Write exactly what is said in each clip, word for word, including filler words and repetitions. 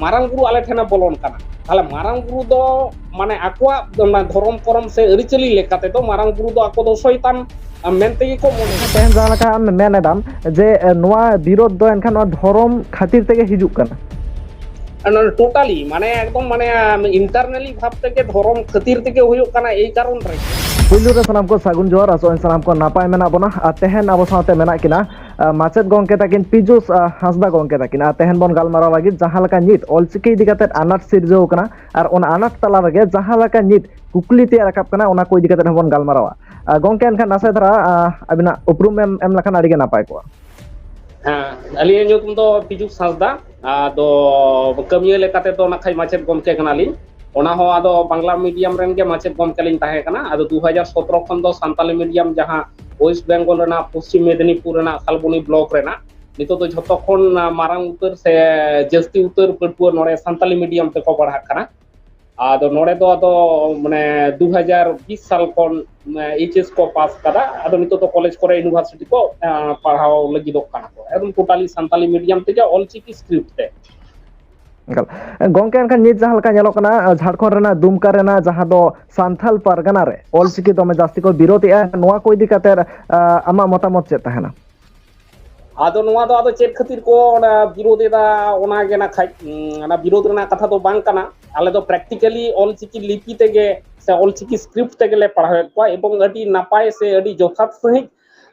ᱢᱟᱨᱟᱝ ᱵᱩᱨᱩ ᱟᱞᱮ ᱴᱷᱮᱱᱮ ᱵᱚᱞᱚᱱ ᱠᱟᱱᱟ᱾ ᱛᱟᱦᱚᱞᱮ ᱢᱟᱨᱟᱝ ᱵᱩᱨᱩ ᱫᱚ ᱢᱟᱱᱮ ᱟᱠᱚᱣᱟᱜ ᱚᱱᱟ ᱫᱷᱚᱨᱚᱢ ᱠᱚᱨᱚᱢ ᱥᱮ ᱟᱹᱨᱤᱪᱟᱹᱞᱤ ᱞᱮᱠᱟ ᱛᱮᱫᱚ ᱢᱟᱨᱟᱝ ᱵᱩᱨᱩ ᱫᱚ ᱟᱠᱚ ᱫᱚ ᱥᱚᱭᱛᱟᱱ ᱢᱮᱱ ᱛᱮᱜᱮ ᱠᱚ ᱢᱚᱱᱮᱭᱟ᱾ ᱛᱮᱦᱮᱧ ᱡᱟᱦᱟᱸ ᱞᱮᱠᱟ ᱟᱢ ᱢᱮᱱ ᱮᱫᱟᱢ ᱡᱮ, ᱮ, ᱱᱚᱣᱟ ᱵᱤᱨᱳᱫᱷ ᱫᱚ ᱮᱱᱠᱷᱟᱱ ᱱᱚᱣᱟ ᱫᱷᱚᱨᱚᱢ ᱠᱷᱟᱹᱛᱤᱨ ᱛᱮᱜᱮ ᱦᱤᱡᱩᱜ ᱠᱟᱱᱟ᱾ ᱴᱳᱴᱟᱞᱤ ᱢᱟᱱᱮ ᱮᱠᱫᱚᱢ ᱢᱟᱱᱮ ᱤᱱᱴᱟᱨᱱᱟᱞᱤ ᱵᱷᱟᱵ ᱛᱮᱜᱮ ᱫᱷᱚᱨᱚᱢ ᱠᱷᱟᱹᱛᱤᱨ ᱛᱮᱜᱮ ᱦᱩᱭᱩᱜ ᱠᱟᱱᱟ, ᱮᱭ ᱠᱟᱨᱚᱱ ᱨᱮ᱾ ᱯᱩᱭᱞᱩ ᱨᱮ ᱥᱟᱱᱟᱢ ᱠᱚ ᱥᱟᱹᱜᱩᱱ ᱡᱚᱦᱟᱨ, ᱟᱥᱚᱜ ᱟᱹᱧ ᱥᱟᱱᱟᱢ ᱠᱚ ᱱᱟᱯᱟᱭ ᱢᱮᱱᱟᱜ ᱵᱚᱱᱟ᱾ ᱟᱨ ᱛᱮᱦᱮᱧ ᱟᱵᱚ ᱥᱟᱶᱛᱮ ᱢᱮᱱᱟᱜ ᱠᱤᱱᱟ, ᱟ, ᱢᱟᱪᱮᱫ ᱜᱚᱢᱠᱮ ᱛᱟᱹᱠᱤᱱ ᱯᱤᱡᱩᱥ, ᱟ, ᱦᱟᱸᱥᱫᱟ ᱜᱚᱢᱠᱮ ᱛᱟᱹᱠᱤᱱ᱾ ᱟᱨ ᱛᱮᱦᱮᱧ ᱵᱚᱱ ᱜᱟᱞᱢᱟᱨᱟᱣ ᱞᱟᱹᱜᱤᱫ ᱡᱟᱦᱟᱸ ᱞᱮᱠᱟ ᱱᱤᱛ ᱚᱞᱪᱤᱠᱤ ᱤᱫᱤ ᱠᱟᱛᱮ ᱟᱱᱟᱴ ᱥᱤᱨᱡᱟᱹᱣ ᱠᱟᱱᱟ, ᱟᱨ ᱚᱱᱟ ᱟᱱᱟᱴ ᱛᱟᱞᱟ ᱨᱮᱜᱮ ᱡᱟᱦᱟᱸ ᱞᱮᱠᱟ ᱱᱤᱛ ᱠᱩᱠᱞᱤ ᱛᱮᱭᱟᱨ ᱨᱟᱠᱟᱵ ᱠᱟᱱᱟ, ᱚᱱᱟ ᱠᱚ ᱤᱫᱤ ᱠᱟᱛᱮ ᱦᱚᱸᱵᱚᱱ ᱜᱟᱞᱢᱟᱨᱟᱣᱟ᱾ ᱟ, ᱜᱚᱢᱠᱮ, ᱮᱱᱠᱷᱟᱱ ᱱᱟᱥᱮ ᱫᱷᱟᱨᱟ, ᱟ, ᱟᱹᱵᱤᱱᱟᱜ ᱩᱯᱨᱩᱢ ᱮᱢ, ᱮᱢ ᱞᱮᱠᱷᱟᱱ ᱟᱹᱰᱤ ᱜᱮ ᱱᱟᱯᱟᱭ ᱠᱚᱜᱼᱟ᱾ ᱦᱮᱸ, ᱟᱹᱞᱤᱧᱟᱜ ᱧᱩᱛᱩᱢ ᱫᱚ ᱯᱤᱡᱩᱥ ᱦᱟᱸᱥᱫᱟ᱾ ᱟᱫᱚ ᱠᱟᱹᱢᱤᱭᱟᱹ ᱞᱮᱠᱟ ᱛᱮᱫᱚ ᱱᱟᱠᱷᱟᱡ ᱢᱟᱪᱮᱫ ᱜᱚᱢᱠᱮ ᱠᱟᱱᱟᱞᱤᱧ᱾ ᱚᱱᱟ ᱦᱚᱸ ᱟᱫᱚ ᱵᱟᱝᱞᱟ ᱢᱤᱰᱤᱭᱟᱢ ᱨᱮᱱ ᱜᱮ ᱢᱟᱪᱮᱫ ᱜᱚᱢᱠᱮ ᱞᱤᱧ ᱛᱟᱦᱮᱸ ᱠᱟᱱᱟ᱾ ᱟᱫᱚ ᱫᱩ ᱦᱟᱡᱟᱨ ᱥᱚᱛᱨᱚ ᱠᱷᱚᱱ ᱫᱚ ᱥᱟᱱᱛᱟᱞᱤ ᱢᱤᱰᱤᱭᱟᱢ, ᱡᱟᱦᱟᱸ ᱳᱭᱮᱥᱴ ᱵᱮᱝᱜᱚᱞ ᱨᱮᱱᱟᱜ ᱯᱚᱥᱪᱤᱢ ᱢᱮᱫᱽᱱᱤᱯᱩᱨ ᱨᱮᱱᱟᱜ ᱥᱟᱞᱵᱚᱱᱤ ᱵᱞᱚᱠ ᱨᱮᱱᱟᱜ, ᱱᱤᱛᱚᱜ ᱫᱚ ᱡᱷᱚᱛᱚ ᱠᱷᱚᱱ ᱢᱟᱨᱟᱝ ᱩᱛᱟᱹᱨ ᱥᱮ ᱡᱟᱹᱥᱛᱤ ᱩᱛᱟᱹᱨ ᱯᱟᱹᱴᱷᱩᱣᱟᱹ ᱱᱚᱰᱮ ᱥᱟᱱᱛᱟᱞᱤ ᱢᱤᱰᱤᱭᱟᱢ ᱛᱮᱠᱚ ᱯᱟᱲᱦᱟᱜ ᱠᱟᱱᱟ᱾ ᱟᱫᱚ ᱱᱚᱰᱮ ᱫᱚ ᱟᱫᱚ ᱢᱟᱱᱮ ᱫᱩ ᱦᱟᱡᱟᱨ ᱵᱤᱥ ᱥᱟᱞ ᱠᱷᱚᱱ, ᱮ, ᱮᱭᱤᱪ ᱮᱥ ᱠᱚ ᱯᱟᱥ ᱠᱟᱫᱟ᱾ ᱟᱫᱚ ᱱᱤᱛᱚᱜ ᱫᱚ ᱠᱚᱞᱮᱡᱽ ᱠᱚᱨᱮ, ᱤᱭᱩᱱᱤᱵᱷᱟᱨᱥᱤᱴᱤ ᱠᱚ, ᱮ, ᱯᱟᱲᱦᱟᱣ ᱞᱟᱹᱜᱤᱫᱚᱜ ᱠᱟᱱᱟ ᱠᱚ᱾ ᱮᱠᱫᱚᱢ ᱴᱳᱴᱟᱞᱤ ᱥᱟᱱᱛᱟᱞᱤ ᱢᱤᱰᱤᱭᱟᱢ ᱛᱮᱜᱮ ᱚᱞᱪᱤᱠᱤ ᱥᱠᱨᱤᱯᱴ ᱛᱮ᱾ ᱮᱠᱟᱞ᱾ ᱜᱚᱢᱠᱮ, ᱮᱱᱠᱷᱟᱱ ᱱᱤᱛ ᱡᱟᱦᱟᱸ ᱞᱮᱠᱟ ᱧᱮᱞᱚᱜ ᱠᱟᱱᱟ, ᱡᱷᱟᱲᱠᱷᱚᱸᱰ ᱨᱮᱱᱟᱜ ᱫᱩᱢᱠᱟ ᱨᱮᱱᱟᱜ ᱡᱟᱦᱟᱸ ᱫᱚ ᱥᱟᱱᱛᱷᱟᱞ ᱯᱟᱨᱜᱟᱱᱟ ᱨᱮ ᱚᱞᱪᱤᱠᱤ ᱫᱚᱢᱮ ᱡᱟᱹᱥᱛᱤ ᱠᱚ ᱵᱤᱨᱳᱫᱮᱜᱼᱟ, ᱱᱚᱣᱟ ᱠᱚ ᱤᱫᱤ ᱠᱟᱛᱮ, ᱟ, ᱟᱢᱟᱜ ᱢᱚᱛᱟᱢᱚᱛ ᱪᱮᱫ ᱛᱟᱦᱮᱱᱟ? ᱟᱫᱚ ᱱᱚᱣᱟ ᱫᱚ ᱟᱫᱚ ᱪᱮᱫ ᱠᱷᱟᱹᱛᱤᱨ ᱠᱚ ᱚᱱᱟ ᱵᱤᱨᱳᱫ ᱮᱫᱟ, ᱚᱱᱟ ᱜᱮ ᱱᱟ ᱠᱷᱟᱡ, ᱩᱸ, ᱚᱱᱟ ᱵᱤᱨᱳᱫ ᱨᱮᱱᱟᱜ ᱠᱟᱛᱷᱟ ᱫᱚ ᱵᱟᱝ ᱠᱟᱱᱟ᱾ ᱟᱞᱮ ᱫᱚ ᱯᱨᱮᱠᱴᱤᱠᱟᱞᱤ ᱚᱞᱪᱤᱠᱤ ᱞᱤᱯᱤ ᱛᱮᱜᱮ ᱥᱮ ᱚᱞᱪᱤᱠᱤ ᱥᱠᱨᱤᱯᱴ ᱛᱮᱜᱮ ᱞᱮ ᱯᱟᱲᱦᱟᱣᱮᱫ ᱠᱚᱣᱟ, ᱮᱵᱚᱝ ᱟᱹᱰᱤ ᱱᱟᱯᱟᱭ ᱥᱮ ᱟᱹᱰᱤ ᱡᱚᱛᱷᱟᱛ ᱥᱟᱺᱦᱤᱡ,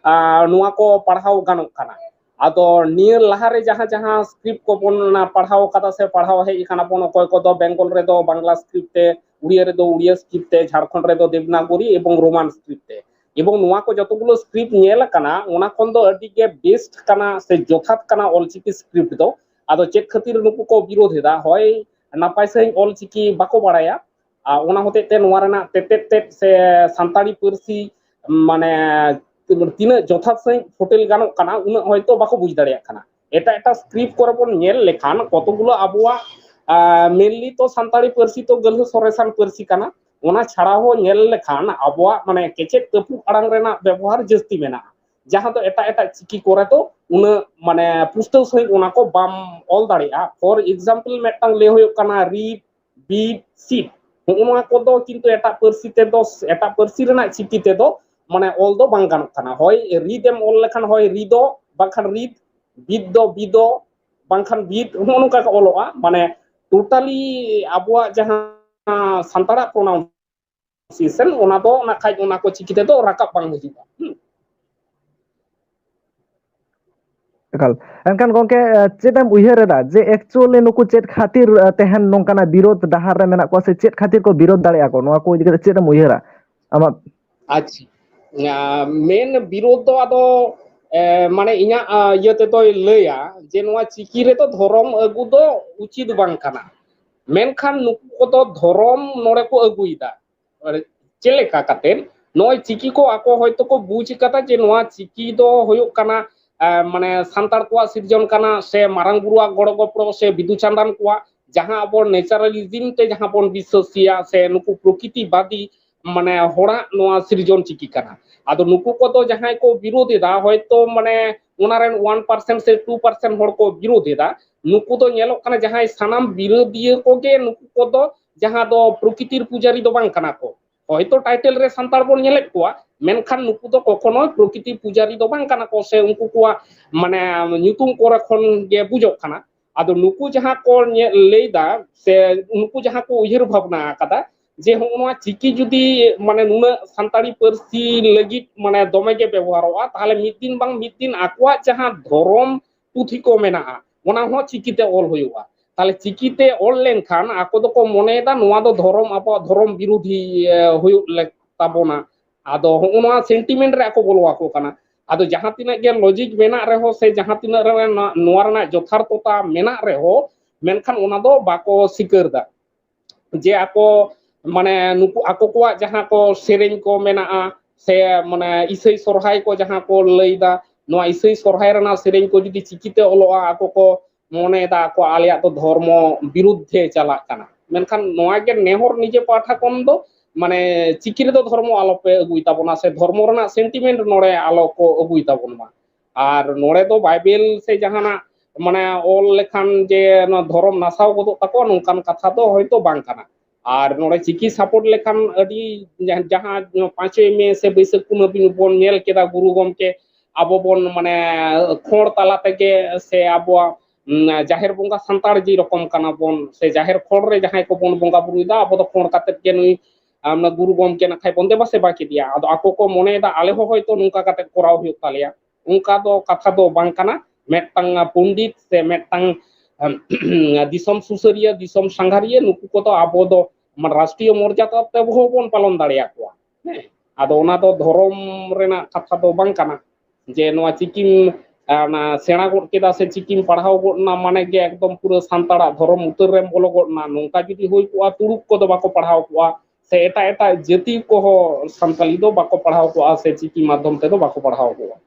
ᱟ, ᱱᱚᱣᱟ ᱠᱚ ᱯᱟᱲᱦᱟᱣ ᱜᱟᱱᱚᱜ ᱠᱟᱱᱟ᱾ ᱟᱫᱚ ᱱᱤᱭᱟᱹ ᱞᱟᱦᱟᱨᱮ ᱡᱟᱦᱟᱸ ᱡᱟᱦᱟᱸ ᱥᱠᱨᱤᱯᱴ ᱠᱚᱵᱚᱱ ᱚᱱᱟ ᱯᱟᱲᱦᱟᱣ ᱠᱟᱫᱟ ᱥᱮ ᱯᱟᱲᱦᱟᱣ ᱦᱮᱡ ᱟᱠᱟᱱᱟ ᱵᱚᱱ, ᱚᱠᱚᱭ ᱠᱚᱫᱚ ᱵᱮᱝᱜᱚᱞ ᱨᱮᱫᱚ ᱵᱟᱝᱞᱟ ᱥᱠᱨᱤᱯᱴ ᱛᱮ, ᱩᱲᱤᱭᱟ ᱨᱮᱫᱚ ᱩᱲᱤᱭᱟ ᱥᱠᱨᱤᱯᱴ ᱛᱮ, ᱡᱷᱟᱲᱠᱷᱚᱸᱰ ᱨᱮᱫᱚ ᱫᱮᱵᱽᱱᱟᱜᱚᱨᱤ ᱮᱵᱚᱝ ᱨᱳᱢᱟᱱ ᱥᱠᱨᱤᱯᱴ ᱛᱮ᱾ ᱮᱵᱚᱝ ᱱᱚᱣᱟ ᱠᱚ ᱡᱚᱛᱚ ᱜᱩᱞᱳ ᱥᱠᱨᱤᱯᱴ ᱧᱮᱞ ᱟᱠᱟᱱᱟ, ᱚᱱᱟ ᱠᱷᱚᱱ ᱫᱚ ᱟᱹᱰᱤ ᱜᱮ ᱵᱮᱥᱴ ᱠᱟᱱᱟ ᱥᱮ ᱡᱚᱛᱷᱟᱛ ᱠᱟᱱᱟ ᱚᱞᱪᱤᱠᱤ ᱥᱠᱨᱤᱯᱴ ᱫᱚ᱾ ᱟᱫᱚ ᱪᱮᱫ ᱠᱷᱟᱹᱛᱤᱨ ᱱᱩᱠᱩ ᱠᱚ ᱵᱤᱨᱳᱫ ᱮᱫᱟ? ᱦᱳᱭ, ᱱᱟᱯᱟᱭ ᱥᱟᱺᱦᱤᱡ ᱚᱞᱪᱤᱠᱤ ᱵᱟᱠᱚ ᱵᱟᱲᱟᱭᱟ, ᱟᱨ ᱚᱱᱟ ᱦᱚᱛᱮᱡ ᱛᱮ ᱱᱚᱣᱟ ᱨᱮᱱᱟᱜ ᱛᱮᱛᱮᱫ ᱛᱮᱫ ᱥᱮ ᱥᱟᱱᱛᱟᱲᱤ ᱯᱟᱹᱨᱥᱤ ᱢᱟᱱᱮ ᱛᱤᱱᱟᱹᱜ ᱡᱚᱛᱷᱟᱛ ᱥᱟᱺᱦᱤᱡ ᱯᱷᱩᱴᱮᱞ ᱜᱟᱱᱚᱜ ᱠᱟᱱᱟ, ᱩᱱᱟᱹᱜ ᱦᱚᱭᱛᱳ ᱵᱟᱠᱚ ᱵᱩᱡᱽ ᱫᱟᱲᱮᱭᱟᱜ ᱠᱟᱱᱟ᱾ ᱮᱴᱟᱜ ᱮᱴᱟᱜ ᱥᱠᱨᱤᱯᱴ ᱠᱚᱨᱮ ᱵᱚᱱ ᱧᱮᱞ ᱞᱮᱠᱷᱟᱱ ᱠᱚᱛᱚᱠ ᱜᱩᱞᱳ ᱟᱵᱚᱣᱟᱜ, ᱟᱸ, mainly ᱛᱚ ᱥᱟᱱᱛᱟᱲᱤ ᱯᱟᱹᱨᱥᱤ ᱛᱚ ᱜᱟᱹᱞᱦᱟᱹ ᱥᱚᱨᱮᱥᱟᱱ ᱯᱟᱹᱨᱥᱤ ᱠᱟᱱᱟ᱾ ᱚᱱᱟ ᱪᱷᱟᱲᱟ ᱦᱚᱸ ᱧᱮᱞ ᱞᱮᱠᱷᱟᱱ ᱟᱵᱚᱣᱟᱜ ᱢᱟᱱᱮ ᱠᱮᱪᱮᱫ ᱛᱟᱹᱯᱩᱜ ᱟᱲᱟᱝ ᱨᱮᱱᱟᱜ ᱵᱮᱵᱚᱦᱟᱨ ᱡᱟᱹᱥᱛᱤ ᱢᱮᱱᱟᱜᱼᱟ᱾ ᱡᱟᱦᱟᱸ ᱫᱚ ᱮᱴᱟᱜ ᱮᱴᱟᱜ ᱪᱤᱠᱤ ᱠᱚᱨᱮ ᱫᱚ ᱩᱱᱟᱹᱜ ᱢᱟᱱᱮ ᱯᱩᱥᱴᱟᱹᱣ ᱥᱟᱺᱦᱤᱡ ᱚᱱᱟ ᱠᱚ ᱵᱟᱢ ᱚᱞ ᱫᱟᱲᱮᱭᱟᱜᱼᱟ᱾ For example ᱢᱤᱫᱴᱟᱝ ᱞᱟᱹᱭ ᱦᱩᱭᱩᱜ ᱠᱟᱱᱟ read, beat, sit, ᱦᱚᱸᱜᱼᱚ ᱱᱚᱣᱟ ᱠᱚᱫᱚ ᱠᱤᱱᱛᱩ ᱮᱴᱟᱜ ᱯᱟᱹᱨᱥᱤ ᱛᱮᱫᱚ, ᱮᱴᱟᱜ ᱯᱟᱹᱨᱥᱤ ᱨᱮᱱᱟᱜ ᱪᱤᱠᱤ ᱛᱮᱫᱚ ᱢᱟᱱᱮ ᱚᱞ ᱫᱚ ᱵᱟᱝ ᱜᱟᱱᱚᱜ ᱠᱟᱱᱟ᱾ ᱦᱳᱭ ᱨᱤᱫ ᱮᱢ ᱚᱞ ᱞᱮᱠᱷᱟᱱ ᱦᱳᱭ ᱨᱤᱫᱚ, ᱵᱟᱝᱠᱷᱟᱱ ᱨᱤᱫ, ᱵᱤᱫ ᱫᱚ ᱵᱤᱫᱚ, ᱵᱟᱝᱠᱷᱟᱱ ᱵᱤᱫ, ᱱᱚᱜᱼᱚ ᱱᱚᱝᱠᱟ ᱠᱚ ᱚᱞᱚᱜᱼᱟ᱾ ᱢᱟᱱᱮ totally ᱟᱵᱚᱣᱟᱜ ᱡᱟᱦᱟᱸ ᱥᱟᱱᱛᱟᱲᱟᱜ pronunciation, ᱚᱱᱟ ᱫᱚ ᱱᱟᱜ ᱠᱷᱟᱡ ᱚᱱᱟ ᱠᱚ ᱪᱤᱠᱤ ᱛᱮᱫᱚ ᱨᱟᱠᱟᱵ ᱵᱟᱝ ᱦᱤᱡᱩᱜᱼᱟ᱾ ᱦᱩᱸ᱾ ᱮᱠᱟᱞ᱾ ᱮᱱᱠᱷᱟᱱ ᱜᱚᱝᱠᱮ, ᱮ, ᱪᱮᱫ ᱮᱢ ᱩᱭᱦᱟᱹᱨ ᱮᱫᱟ ᱡᱮ actually ᱱᱩᱠᱩ ᱪᱮᱫ ᱠᱷᱟᱹᱛᱤᱨ, ᱮ, ᱛᱮᱦᱮᱧ ᱱᱚᱝᱠᱟᱱᱟᱜ ᱵᱤᱨᱳᱫᱷ ᱰᱟᱦᱟᱨ ᱨᱮ ᱢᱮᱱᱟᱜ ᱠᱚᱣᱟ, ᱥᱮ ᱪᱮᱫ ᱠᱷᱟᱹᱛᱤᱨ ᱠᱚ ᱵᱤᱨᱳᱫᱷ ᱫᱟᱲᱮᱭᱟᱜᱼᱟ ᱠᱚ? ᱱᱚᱣᱟ ᱠᱚ ᱤᱫᱤ ᱠᱟᱛᱮ ᱪᱮᱫ ᱮᱢ ᱩᱭᱦᱟᱹᱨᱟ ᱟᱢᱟᱜ? ᱟᱪᱪᱷᱟ, ᱟ, ᱢᱮᱱ ᱵᱤᱨᱳᱫᱷ ᱫᱚ ᱟᱫᱚ, ᱮ, ᱢᱟᱱᱮ ᱤᱧᱟᱹᱜ, ᱟ, ᱤᱭᱟᱹ ᱛᱮᱫᱚᱭ ᱞᱟᱹᱭᱟ ᱡᱮ ᱱᱚᱣᱟ ᱪᱤᱠᱤ ᱨᱮᱫᱚ ᱫᱷᱚᱨᱚᱢ ᱟᱹᱜᱩ ᱫᱚ ᱩᱪᱤᱛ ᱵᱟᱝ ᱠᱟᱱᱟ, ᱢᱮᱱᱠᱷᱟᱱ ᱱᱩᱠᱩ ᱠᱚᱫᱚ ᱫᱷᱚᱨᱚᱢ ᱱᱚᱰᱮ ᱠᱚ ᱟᱹᱜᱩᱭᱮᱫᱟ᱾ ᱪᱮᱫ ᱞᱮᱠᱟ ᱠᱟᱛᱮ ᱱᱚᱜᱼᱚᱭ ᱪᱤᱠᱤ ᱠᱚ ᱟᱠᱚ ᱦᱚᱭᱛᱳ ᱠᱚ ᱵᱩᱡᱽ ᱠᱟᱫᱟ ᱡᱮ ᱱᱚᱣᱟ ᱪᱤᱠᱤ ᱫᱚ ᱦᱩᱭᱩᱜ ᱠᱟᱱᱟ, ᱮ, ᱢᱟᱱᱮ ᱥᱟᱱᱛᱟᱲ ᱠᱚᱣᱟᱜ ᱥᱤᱨᱡᱚᱱ ᱠᱟᱱᱟ, ᱥᱮ ᱢᱟᱨᱟᱝ ᱵᱩᱨᱩᱣᱟᱜ ᱜᱚᱲᱚ ᱜᱚᱯᱚᱲᱚ, ᱥᱮ ᱵᱤᱫᱩ ᱪᱟᱸᱫᱟᱱ ᱠᱚᱣᱟᱜ ᱡᱟᱦᱟᱸ ᱟᱵᱚ naturalism ᱛᱮ ᱡᱟᱦᱟᱸ ᱵᱚᱱ ᱵᱤᱥᱥᱟᱹᱥᱤᱭᱟ, ᱥᱮ ᱱᱩᱠᱩ ᱯᱨᱚᱠᱤᱛᱤᱵᱟᱫᱤ ᱢᱟᱱᱮ ᱦᱚᱲᱟᱜ ᱱᱚᱣᱟ ᱥᱤᱨᱡᱚᱱ ᱪᱤᱠᱤ ᱠᱟᱱᱟ᱾ ᱟᱫᱚ ᱱᱩᱠᱩ ᱠᱚᱫᱚ ᱡᱟᱦᱟᱸᱭ ᱠᱚ ᱵᱤᱨᱳᱫ ᱮᱫᱟ, ᱦᱚᱭᱛᱳ ᱢᱟᱱᱮ ᱚᱱᱟ ᱨᱮᱱ one percent ᱥᱮ two percent ᱦᱚᱲ ᱠᱚ ᱵᱤᱨᱳᱫ ᱮᱫᱟ, ᱱᱩᱠᱩ ᱫᱚ ᱧᱮᱞᱚᱜ ᱠᱟᱱᱟ ᱡᱟᱦᱟᱸᱭ ᱥᱟᱱᱟᱢ ᱵᱤᱨᱳᱫᱤᱭᱟᱹ ᱠᱚᱜᱮ ᱱᱩᱠᱩ ᱠᱚᱫᱚ ᱡᱟᱦᱟᱸ ᱫᱚ ᱯᱨᱚᱠᱤᱛᱤᱨ ᱯᱩᱡᱟᱨᱤ ᱫᱚ ᱵᱟᱝ ᱠᱟᱱᱟ ᱠᱚ᱾ ᱦᱚᱭᱛᱳ title ᱨᱮ ᱥᱟᱱᱛᱟᱲ ᱵᱚᱱ ᱧᱮᱞᱮᱫ ᱠᱚᱣᱟ, ᱢᱮᱱᱠᱷᱟᱱ ᱱᱩᱠᱩ ᱫᱚ ᱠᱚᱠᱷᱚᱱᱳ ᱯᱨᱚᱠᱤᱛᱤ ᱯᱩᱡᱟᱨᱤ ᱫᱚ ᱵᱟᱝ ᱠᱟᱱᱟ ᱠᱚ, ᱥᱮ ᱩᱱᱠᱩ ᱠᱚᱣᱟᱜ ᱢᱟᱱᱮ ᱧᱩᱛᱩᱢ ᱠᱚᱨᱮ ᱠᱷᱚᱱ ᱜᱮ ᱵᱩᱡᱚᱜ ᱠᱟᱱᱟ᱾ ᱟᱫᱚ ᱱᱩᱠᱩ ᱡᱟᱦᱟᱸ ᱠᱚ ᱧᱮ-, ᱞᱟᱹᱭᱫᱟ, ᱥᱮ ᱱᱩᱠᱩ ᱡᱟᱦᱟᱸ ᱠᱚ ᱩᱭᱦᱟᱹᱨ ᱵᱷᱟᱵᱽᱱᱟ ᱟᱠᱟᱫᱟ ᱡᱮ ᱦᱚᱸᱜᱼᱚ ᱱᱚᱣᱟ ᱪᱤᱠᱤ ᱡᱩᱫᱤ ᱢᱟᱱᱮ ᱱᱩᱱᱟᱹᱜ ᱥᱟᱱᱛᱟᱲᱤ ᱯᱟᱹᱨᱥᱤ ᱞᱟᱹᱜᱤᱫ ᱢᱟᱱᱮ ᱫᱚᱢᱮ ᱜᱮ ᱵᱮᱵᱚᱦᱟᱨᱚᱜᱼᱟ, ᱛᱟᱦᱚᱞᱮ ᱢᱤᱫ ᱫᱤᱱ ᱵᱟᱝ ᱢᱤᱫ ᱫᱤᱱ ᱟᱠᱚᱣᱟᱜ ᱡᱟᱦᱟᱸ ᱫᱷᱚᱨᱚᱢ ᱯᱩᱛᱷᱤ ᱠᱚ ᱢᱮᱱᱟᱜᱼᱟ, ᱚᱱᱟ ᱦᱚᱸ ᱪᱤᱠᱤᱛᱮ ᱚᱞ ᱦᱩᱭᱩᱜᱼᱟ᱾ ᱛᱟᱦᱚᱞᱮ ᱪᱤᱠᱤᱛᱮ ᱚᱞ ᱞᱮᱱᱠᱷᱟᱱ ᱟᱠᱚ ᱫᱚᱠᱚ ᱢᱚᱱᱮᱭᱮᱫᱟ ᱱᱚᱣᱟ ᱫᱚ ᱫᱷᱚᱨᱚᱢ, ᱟᱵᱚᱣᱟᱜ ᱫᱷᱚᱨᱚᱢ ᱵᱤᱨᱳᱫᱷᱤ, ᱮ, ᱦᱩᱭᱩᱜ ᱞᱮᱠ ᱛᱟᱵᱚᱱᱟ᱾ ᱟᱫᱚ ᱦᱚᱸᱜᱼᱚ ᱱᱚᱣᱟ sentiment ᱨᱮ ᱟᱠᱚ ᱵᱚᱞᱚ ᱟᱠᱚ ᱠᱟᱱᱟ᱾ ᱟᱫᱚ ᱡᱟᱦᱟᱸ ᱛᱤᱱᱟᱹᱜ ᱜᱮ logic ᱢᱮᱱᱟᱜ ᱨᱮᱦᱚᱸ, ᱥᱮ ᱡᱟᱦᱟᱸ ᱛᱤᱱᱟᱹᱜ ᱨᱮ ᱱᱚᱣᱟ, ᱱᱚᱣᱟ ᱨᱮᱱᱟᱜ ᱡᱚᱛᱷᱟᱨᱛᱷᱚᱛᱟ ᱢᱮᱱᱟᱜ ᱨᱮᱦᱚᱸ, ᱢᱮᱱᱠᱷᱟᱱ ᱚᱱᱟ ᱫᱚ ᱵᱟᱠᱚ ᱥᱤᱠᱟᱹᱨ ᱫᱟ᱾ ᱡᱮ ᱟᱠᱚ ᱢᱟᱱᱮ ᱱᱩᱠᱩ ᱟᱠᱚ ᱠᱚᱣᱟᱜ ᱡᱟᱦᱟᱸ ᱠᱚ ᱥᱮᱨᱮᱧ ᱠᱚ ᱢᱮᱱᱟᱜᱼᱟ, ᱥᱮ ᱢᱟᱱᱮ ᱤᱥᱟᱹᱭ ᱥᱚᱨᱦᱟᱭ ᱠᱚ ᱡᱟᱦᱟᱸ ᱠᱚ ᱞᱟᱹᱭᱫᱟ, ᱱᱚᱣᱟ ᱤᱥᱟᱹᱭ ᱥᱚᱨᱦᱟᱭ ᱨᱮᱱᱟᱜ ᱥᱮᱨᱮᱧ ᱠᱚ ᱡᱩᱫᱤ ᱪᱤᱠᱤᱛᱮ ᱚᱞᱚᱜᱼᱟ, ᱟᱠᱚ ᱠᱚ ᱢᱚᱱᱮᱭᱮᱫᱟ ᱟᱠᱚ ᱟᱞᱮᱭᱟᱜ ᱫᱚ ᱫᱷᱚᱨᱢᱚ ᱵᱤᱨᱩᱫᱷᱮ ᱪᱟᱞᱟᱜ ᱠᱟᱱᱟ᱾ ᱢᱮᱱᱠᱷᱟᱱ ᱱᱚᱣᱟ ᱜᱮ ᱱᱮᱦᱚᱨ ᱱᱤᱡᱮ ᱯᱟᱦᱴᱟ ᱠᱷᱚᱱ ᱫᱚ ᱢᱟᱱᱮ ᱪᱤᱠᱤ ᱨᱮᱫᱚ ᱫᱷᱚᱨᱢᱚ ᱟᱞᱚᱯᱮ ᱟᱹᱜᱩᱭ ᱛᱟᱵᱚᱱᱟ, ᱥᱮ ᱫᱷᱚᱨᱢᱚ ᱨᱮᱱᱟᱜ ᱥᱮᱱᱴᱤᱢᱮᱱᱴ ᱱᱚᱰᱮ ᱟᱞᱚ ᱠᱚ ᱟᱹᱜᱩᱭ ᱛᱟᱵᱚᱱ ᱢᱟ᱾ ᱟᱨ ᱱᱚᱰᱮ ᱫᱚ ᱵᱟᱭᱵᱮᱞ ᱥᱮ ᱡᱟᱦᱟᱱᱟᱜ ᱢᱟᱱᱮ ᱚᱞ ᱞᱮᱠᱷᱟᱱ ᱡᱮ ᱱᱚᱣᱟ ᱫᱷᱚᱨᱚᱢ ᱱᱟᱥᱟᱣ ᱜᱚᱫᱚᱜ ᱛᱟᱠᱚᱣᱟ, ᱱᱚᱝᱠᱟᱱ ᱠᱟᱛᱷᱟ ᱫᱚ ᱦᱚᱭᱛᱳ ᱵᱟᱝ ᱠᱟᱱᱟ᱾ ᱟᱨ ᱱᱚᱰᱮ ᱪᱤᱠᱤ ᱥᱟᱯᱳᱨᱴ ᱞᱮᱠᱷᱟᱱ ᱟᱹᱰᱤ ᱡᱟᱦᱟᱸ, ᱡᱟᱦᱟᱸ ᱯᱟᱸᱪᱚᱭ ᱢᱮ ᱥᱮ ᱵᱟᱹᱭᱥᱟᱹᱠᱷ ᱠᱩᱱᱟᱹᱢᱤ ᱵᱚᱱ ᱧᱮᱞ ᱠᱮᱫᱟ, ᱜᱩᱨᱩ ᱜᱚᱢᱠᱮ ᱟᱵᱚ ᱵᱚᱱ ᱢᱟᱱᱮ ᱠᱷᱚᱲ ᱛᱟᱞᱟ ᱛᱮᱜᱮ ᱥᱮ ᱟᱵᱚᱣᱟᱜ, ᱩᱢ, ᱡᱟᱦᱮᱨ ᱵᱚᱸᱜᱟ ᱥᱟᱱᱛᱟᱲ ᱡᱮ ᱨᱚᱠᱚᱢ ᱠᱟᱱᱟ ᱵᱚᱱ, ᱥᱮ ᱡᱟᱦᱮᱨ ᱠᱷᱚᱲ ᱨᱮ ᱡᱟᱦᱟᱸᱭ ᱠᱚᱵᱚᱱ ᱵᱚᱸᱜᱟ ᱵᱩᱨᱩᱭᱮᱫᱟ, ᱟᱵᱚ ᱫᱚ ᱠᱷᱚᱲ ᱠᱟᱛᱮᱫ ᱜᱮ ᱱᱩᱭ, ᱟᱢ, ᱜᱩᱨᱩ ᱜᱚᱢᱠᱮ ᱱᱟᱠᱷᱟᱡ ᱵᱚᱱ ᱫᱮᱵᱟ ᱥᱮᱵᱟ ᱠᱮᱫᱮᱭᱟ᱾ ᱟᱫᱚ ᱟᱠᱚ ᱠᱚ ᱢᱚᱱᱮᱭᱮᱫᱟ ᱟᱞᱮ ᱦᱚᱸ ᱦᱚᱭᱛᱳ ᱱᱚᱝᱠᱟ ᱠᱟᱛᱮᱫ ᱠᱚᱨᱟᱣ ᱦᱩᱭᱩᱜ ᱛᱟᱞᱮᱭᱟ, ᱚᱱᱠᱟ ᱫᱚ ᱠᱟᱛᱷᱟ ᱫᱚ ᱵᱟᱝ ᱠᱟᱱᱟ᱾ ᱢᱤᱫᱴᱟᱝ ᱯᱚᱱᱰᱤᱛ ᱥᱮ ᱢᱤᱫᱴᱟᱝ, ᱟᱢ, ᱫᱤᱥᱚᱢ ᱥᱩᱥᱟᱹᱨᱤᱭᱟᱹ, ᱫᱤᱥᱚᱢ ᱥᱟᱸᱜᱷᱟᱨᱤᱭᱟᱹ, ᱱᱩᱠᱩ ᱠᱚᱫᱚ ᱟᱵᱚ ᱫᱚ ᱢᱟᱱᱮ ᱨᱟᱥᱴᱨᱤᱭᱚ ᱢᱚᱨᱡᱟᱫᱟ ᱛᱮ ᱦᱚᱸ ᱵᱚᱱ ᱯᱟᱞᱚᱱ ᱫᱟᱲᱮᱭᱟᱠᱚᱣᱟ᱾ ᱦᱮᱸ, ᱟᱫᱚ ᱚᱱᱟ ᱫᱚ ᱫᱷᱚᱨᱚᱢ ᱨᱮᱱᱟᱜ ᱠᱟᱛᱷᱟ ᱫᱚ ᱵᱟᱝ ᱠᱟᱱᱟ᱾ ᱡᱮ ᱱᱚᱣᱟ ᱪᱤᱠᱤᱢ, ᱟ, ᱚᱱᱟ ᱥᱮᱬᱟ ᱜᱚᱫ ᱠᱮᱫᱟ ᱥᱮ ᱪᱤᱠᱤᱢ ᱯᱟᱲᱦᱟᱣ ᱜᱚᱫ ᱮᱱᱟ, ᱢᱟᱱᱮ ᱜᱮ ᱮᱠᱫᱚᱢ ᱯᱩᱨᱟᱹ ᱥᱟᱱᱛᱟᱲᱟᱜ ᱫᱷᱚᱨᱚᱢ ᱩᱛᱟᱹᱨ ᱨᱮᱢ ᱵᱚᱞᱚ ᱜᱚᱫ ᱮᱱᱟ᱾ ᱱᱚᱝᱠᱟ ᱡᱩᱫᱤ ᱦᱩᱭ ᱠᱚᱜᱼᱟ, ᱛᱩᱲᱩᱠ ᱠᱚᱫᱚ ᱵᱟᱠᱚ ᱯᱟᱲᱦᱟᱣ ᱠᱚᱜᱼᱟ, ᱥᱮ ᱮᱴᱟᱜ ᱮᱴᱟᱜ ᱡᱟᱹᱛᱤ ᱠᱚᱦᱚᱸ ᱥᱟᱱᱛᱟᱲᱤ ᱫᱚ ᱵᱟᱠᱚ ᱯᱟᱲᱦᱟᱣ ᱠᱚᱜᱼᱟ, ᱥᱮ ᱪᱤᱠᱤ ᱢᱟᱫᱽᱫᱷᱚᱢ ᱛᱮᱫᱚ ᱵᱟᱠᱚ ᱯᱟᱲᱦᱟᱣ ᱠᱚᱜᱼᱟ᱾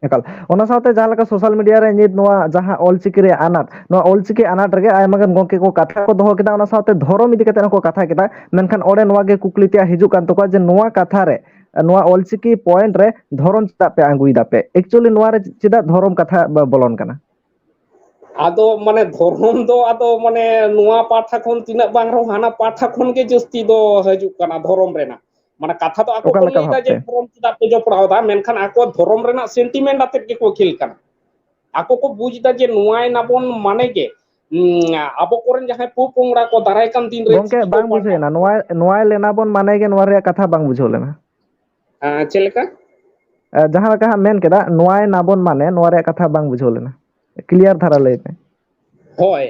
ᱮᱠᱟᱞ᱾ ᱚᱱᱟ ᱥᱟᱶᱛᱮ ᱡᱟᱦᱟᱸ ᱞᱮᱠᱟ ᱥᱳᱥᱟᱞ ᱢᱤᱰᱤᱭᱟ ᱨᱮ ᱱᱤᱛ ᱱᱚᱣᱟ ᱡᱟᱦᱟᱸ ᱚᱞᱪᱤᱠᱤ ᱨᱮᱭᱟᱜ ᱟᱱᱟᱴ, ᱱᱚᱣᱟ ᱚᱞᱪᱤᱠᱤ ᱟᱱᱟᱴ ᱨᱮᱜᱮ ᱟᱭᱢᱟ ᱜᱟᱱ ᱜᱚᱢᱠᱮ ᱠᱚ ᱠᱟᱛᱷᱟ ᱠᱚ ᱫᱚᱦᱚ ᱠᱮᱫᱟ, ᱚᱱᱟ ᱥᱟᱶᱛᱮ ᱫᱷᱚᱨᱚᱢ ᱤᱫᱤ ᱠᱟᱛᱮ ᱦᱚᱸᱠᱚ ᱠᱟᱛᱷᱟ ᱠᱮᱫᱟ᱾ ᱢᱮᱱᱠᱷᱟᱱ ᱚᱸᱰᱮ ᱱᱚᱣᱟ ᱜᱮ ᱠᱩᱠᱞᱤ ᱛᱮᱭᱟᱜ ᱦᱤᱡᱩᱜ ᱠᱟᱱ ᱛᱟᱠᱚᱣᱟ ᱡᱮ ᱱᱚᱣᱟ ᱠᱟᱛᱷᱟ ᱨᱮ, ᱱᱚᱣᱟ ᱚᱞᱪᱤᱠᱤ ᱯᱚᱭᱮᱱᱴ ᱨᱮ ᱫᱷᱚᱨᱚᱢ ᱪᱮᱫᱟᱜ ᱯᱮ ᱟᱬᱜᱩᱭ ᱫᱟᱯᱮ? ᱮᱠᱪᱩᱭᱮᱞᱤ ᱱᱚᱣᱟ ᱨᱮ ᱪᱮᱫᱟᱜ ᱫᱷᱚᱨᱚᱢ ᱠᱟᱛᱷᱟ ᱵᱚ-, ᱵᱚᱞᱚᱱ ᱠᱟᱱᱟ? ᱟᱫᱚ ᱢᱟᱱᱮ ᱫᱷᱚᱨᱚᱢ ᱫᱚ ᱟᱫᱚ ᱢᱟᱱᱮ ᱱᱚᱣᱟ ᱯᱟᱦᱴᱟ ᱠᱷᱚᱱ ᱛᱤᱱᱟᱹᱜ ᱵᱟᱝ ᱨᱮᱦᱚᱸ ᱦᱟᱱᱟ ᱯᱟᱦᱴᱟ ᱠᱷᱚᱱ ᱜᱮ ᱡᱟᱹᱥᱛᱤ ᱫᱚ ᱦᱤᱡᱩᱜ ᱠᱟᱱᱟ ᱫᱷᱚᱨᱚᱢ ᱨᱮᱱᱟᱜ᱾ ᱢᱟᱱᱮ ᱠᱟᱛᱷᱟ ᱫᱚ ᱟᱠᱚ ᱚᱠᱟ ᱠᱚ ᱞᱮᱠᱟ ᱞᱟᱹᱭ ᱮᱫᱟ ᱡᱮ ᱵᱷᱟᱵᱛᱮ? ᱫᱷᱚᱨᱚᱢ ᱪᱮᱫᱟᱜ ᱯᱮ ᱡᱚᱯᱲᱟᱣ ᱮᱫᱟ, ᱢᱮᱱᱠᱷᱟᱱ ᱟᱠᱚ ᱫᱷᱚᱨᱚᱢ ᱨᱮᱱᱟᱜ ᱥᱮᱱᱴᱤᱢᱮᱱᱴ ᱟᱛᱮᱫ ᱜᱮᱠᱚ ᱠᱷᱮᱞ ᱠᱟᱱᱟ᱾ ᱟᱠᱚ ᱠᱚ ᱵᱩᱡᱽ ᱮᱫᱟ ᱡᱮ ᱱᱚᱣᱟ ᱮᱱᱟᱵᱚᱱ ᱢᱟᱱᱮ ᱜᱮ, ᱩᱸ, ᱟᱵᱚ ᱠᱚᱨᱮᱱ ᱡᱟᱦᱟᱸᱭ ᱯᱚᱼᱯᱚᱝᱲᱟ ᱠᱚ ᱫᱟᱨᱟᱭ ᱠᱟᱱ ᱫᱤᱱ ᱨᱮ ᱜᱚᱢᱠᱮ, ᱪᱤᱠᱤ ᱠᱚ ᱵᱟᱝ ᱯᱟᱲᱦᱟᱜ᱾ ᱵᱩᱡᱷᱟᱹᱣᱮᱱᱟ᱾ ᱱᱚᱣᱟ, ᱱᱚᱣᱟ ᱞᱮᱱᱟ ᱵᱚᱱ ᱢᱟᱱᱮ ᱜᱮ ᱱᱚᱣᱟ ᱨᱮᱭᱟᱜ ᱠᱟᱛᱷᱟ ᱵᱟᱝ ᱵᱩᱡᱷᱟᱹᱣ ᱞᱮᱱᱟ᱾ ᱟᱸ, ᱪᱮᱫ ᱞᱮᱠᱟ? ᱮ, ᱡᱟᱦᱟᱸ ᱞᱮᱠᱟ ᱦᱟᱸᱜ ᱢᱮᱱ ᱠᱮᱫᱟ, ᱱᱚᱣᱟ ᱮᱱᱟᱵᱚᱱ ᱢᱟᱱᱮ ᱱᱚᱣᱟ ᱨᱮᱭᱟᱜ ᱠᱟᱛᱷᱟ ᱵᱟᱝ ᱵᱩᱡᱷᱟᱹᱣ ᱞᱮᱱᱟ᱾ ᱠᱞᱤᱭᱟᱨ ᱫᱷᱟᱨᱟ ᱞᱟᱹᱭ ᱢᱮ᱾ ᱦᱳᱭ,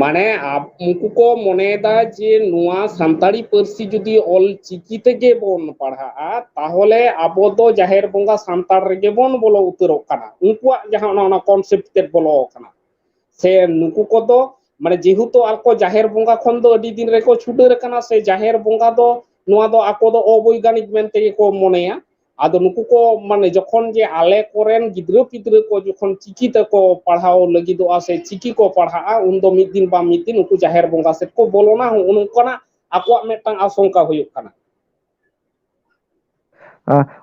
ᱢᱟᱱᱮ ᱟᱵ-, ᱩᱱᱠᱩ ᱠᱚ ᱢᱚᱱᱮᱭᱮᱫᱟ ᱡᱮ ᱱᱚᱣᱟ ᱥᱟᱱᱛᱟᱲᱤ ᱯᱟᱹᱨᱥᱤ ᱡᱩᱫᱤ ᱚᱞ ᱪᱤᱠᱤ ᱛᱮᱜᱮ ᱵᱚᱱ ᱯᱟᱲᱦᱟᱜᱼᱟ, ᱛᱟᱦᱚᱞᱮ ᱟᱵᱚ ᱫᱚ ᱡᱟᱦᱮᱨ ᱵᱚᱸᱜᱟ ᱥᱟᱱᱛᱟᱲ ᱨᱮᱜᱮ ᱵᱚᱱ ᱵᱚᱞᱚ ᱩᱛᱟᱹᱨᱚᱜ ᱠᱟᱱᱟ᱾ ᱩᱱᱠᱩᱣᱟᱜ ᱡᱟᱦᱟᱸ ᱚᱱᱟ, ᱚᱱᱟ ᱠᱚᱱᱥᱮᱯᱴ ᱛᱮᱫ ᱵᱚᱞᱚ ᱟᱠᱟᱱᱟ᱾ ᱥᱮ ᱱᱩᱠᱩ ᱠᱚᱫᱚ ᱢᱟᱱᱮ ᱡᱮᱦᱮᱛᱩ ᱟᱠᱚ ᱡᱟᱦᱮᱨ ᱵᱚᱸᱜᱟ ᱠᱷᱚᱱ ᱫᱚ ᱟᱹᱰᱤ ᱫᱤᱱ ᱨᱮᱠᱚ ᱪᱷᱩᱰᱟᱹᱨ ᱟᱠᱟᱱᱟ, ᱥᱮ ᱡᱟᱦᱮᱨ ᱵᱚᱸᱜᱟ ᱫᱚ ᱱᱚᱣᱟ ᱫᱚ ᱟᱠᱚ ᱫᱚ ᱚᱵᱳᱭᱜᱟᱱᱤᱠ ᱢᱮᱱᱛᱮ ᱜᱮᱠᱚ ᱢᱚᱱᱮᱭᱟ᱾ ᱟᱫᱚ ᱱᱩᱠᱩ ᱠᱚ ᱢᱟᱱᱮ ᱡᱚᱠᱷᱚᱱ ᱡᱮ ᱟᱞᱮ ᱠᱚᱨᱮᱱ ᱜᱤᱫᱽᱨᱟᱹ ᱯᱤᱫᱽᱨᱟᱹ ᱠᱚ ᱡᱚᱠᱷᱚᱱ ᱪᱤᱠᱤ ᱛᱮᱠᱚ ᱯᱟᱲᱦᱟᱣ ᱞᱟᱹᱜᱤᱫᱚᱜᱼᱟ ᱥᱮ ᱪᱤᱠᱤ ᱠᱚ ᱯᱟᱲᱦᱟᱜᱼᱟ, ᱩᱱᱫᱚ ᱢᱤᱫ ᱫᱤᱱ ᱵᱟᱝ ᱢᱤᱫ ᱫᱤᱱ ᱩᱱᱠᱩ ᱡᱟᱦᱮᱨ ᱵᱚᱸᱜᱟ ᱥᱮᱫ ᱠᱚ ᱵᱚᱞᱚᱱᱟ᱾ ᱦᱚᱸᱜᱼᱚ ᱱᱚᱝᱠᱟᱱᱟᱜ ᱟᱠᱚᱣᱟᱜ ᱢᱤᱫᱴᱟᱝ ᱟᱥᱚᱝᱠᱟ ᱦᱩᱭᱩᱜ ᱠᱟᱱᱟ᱾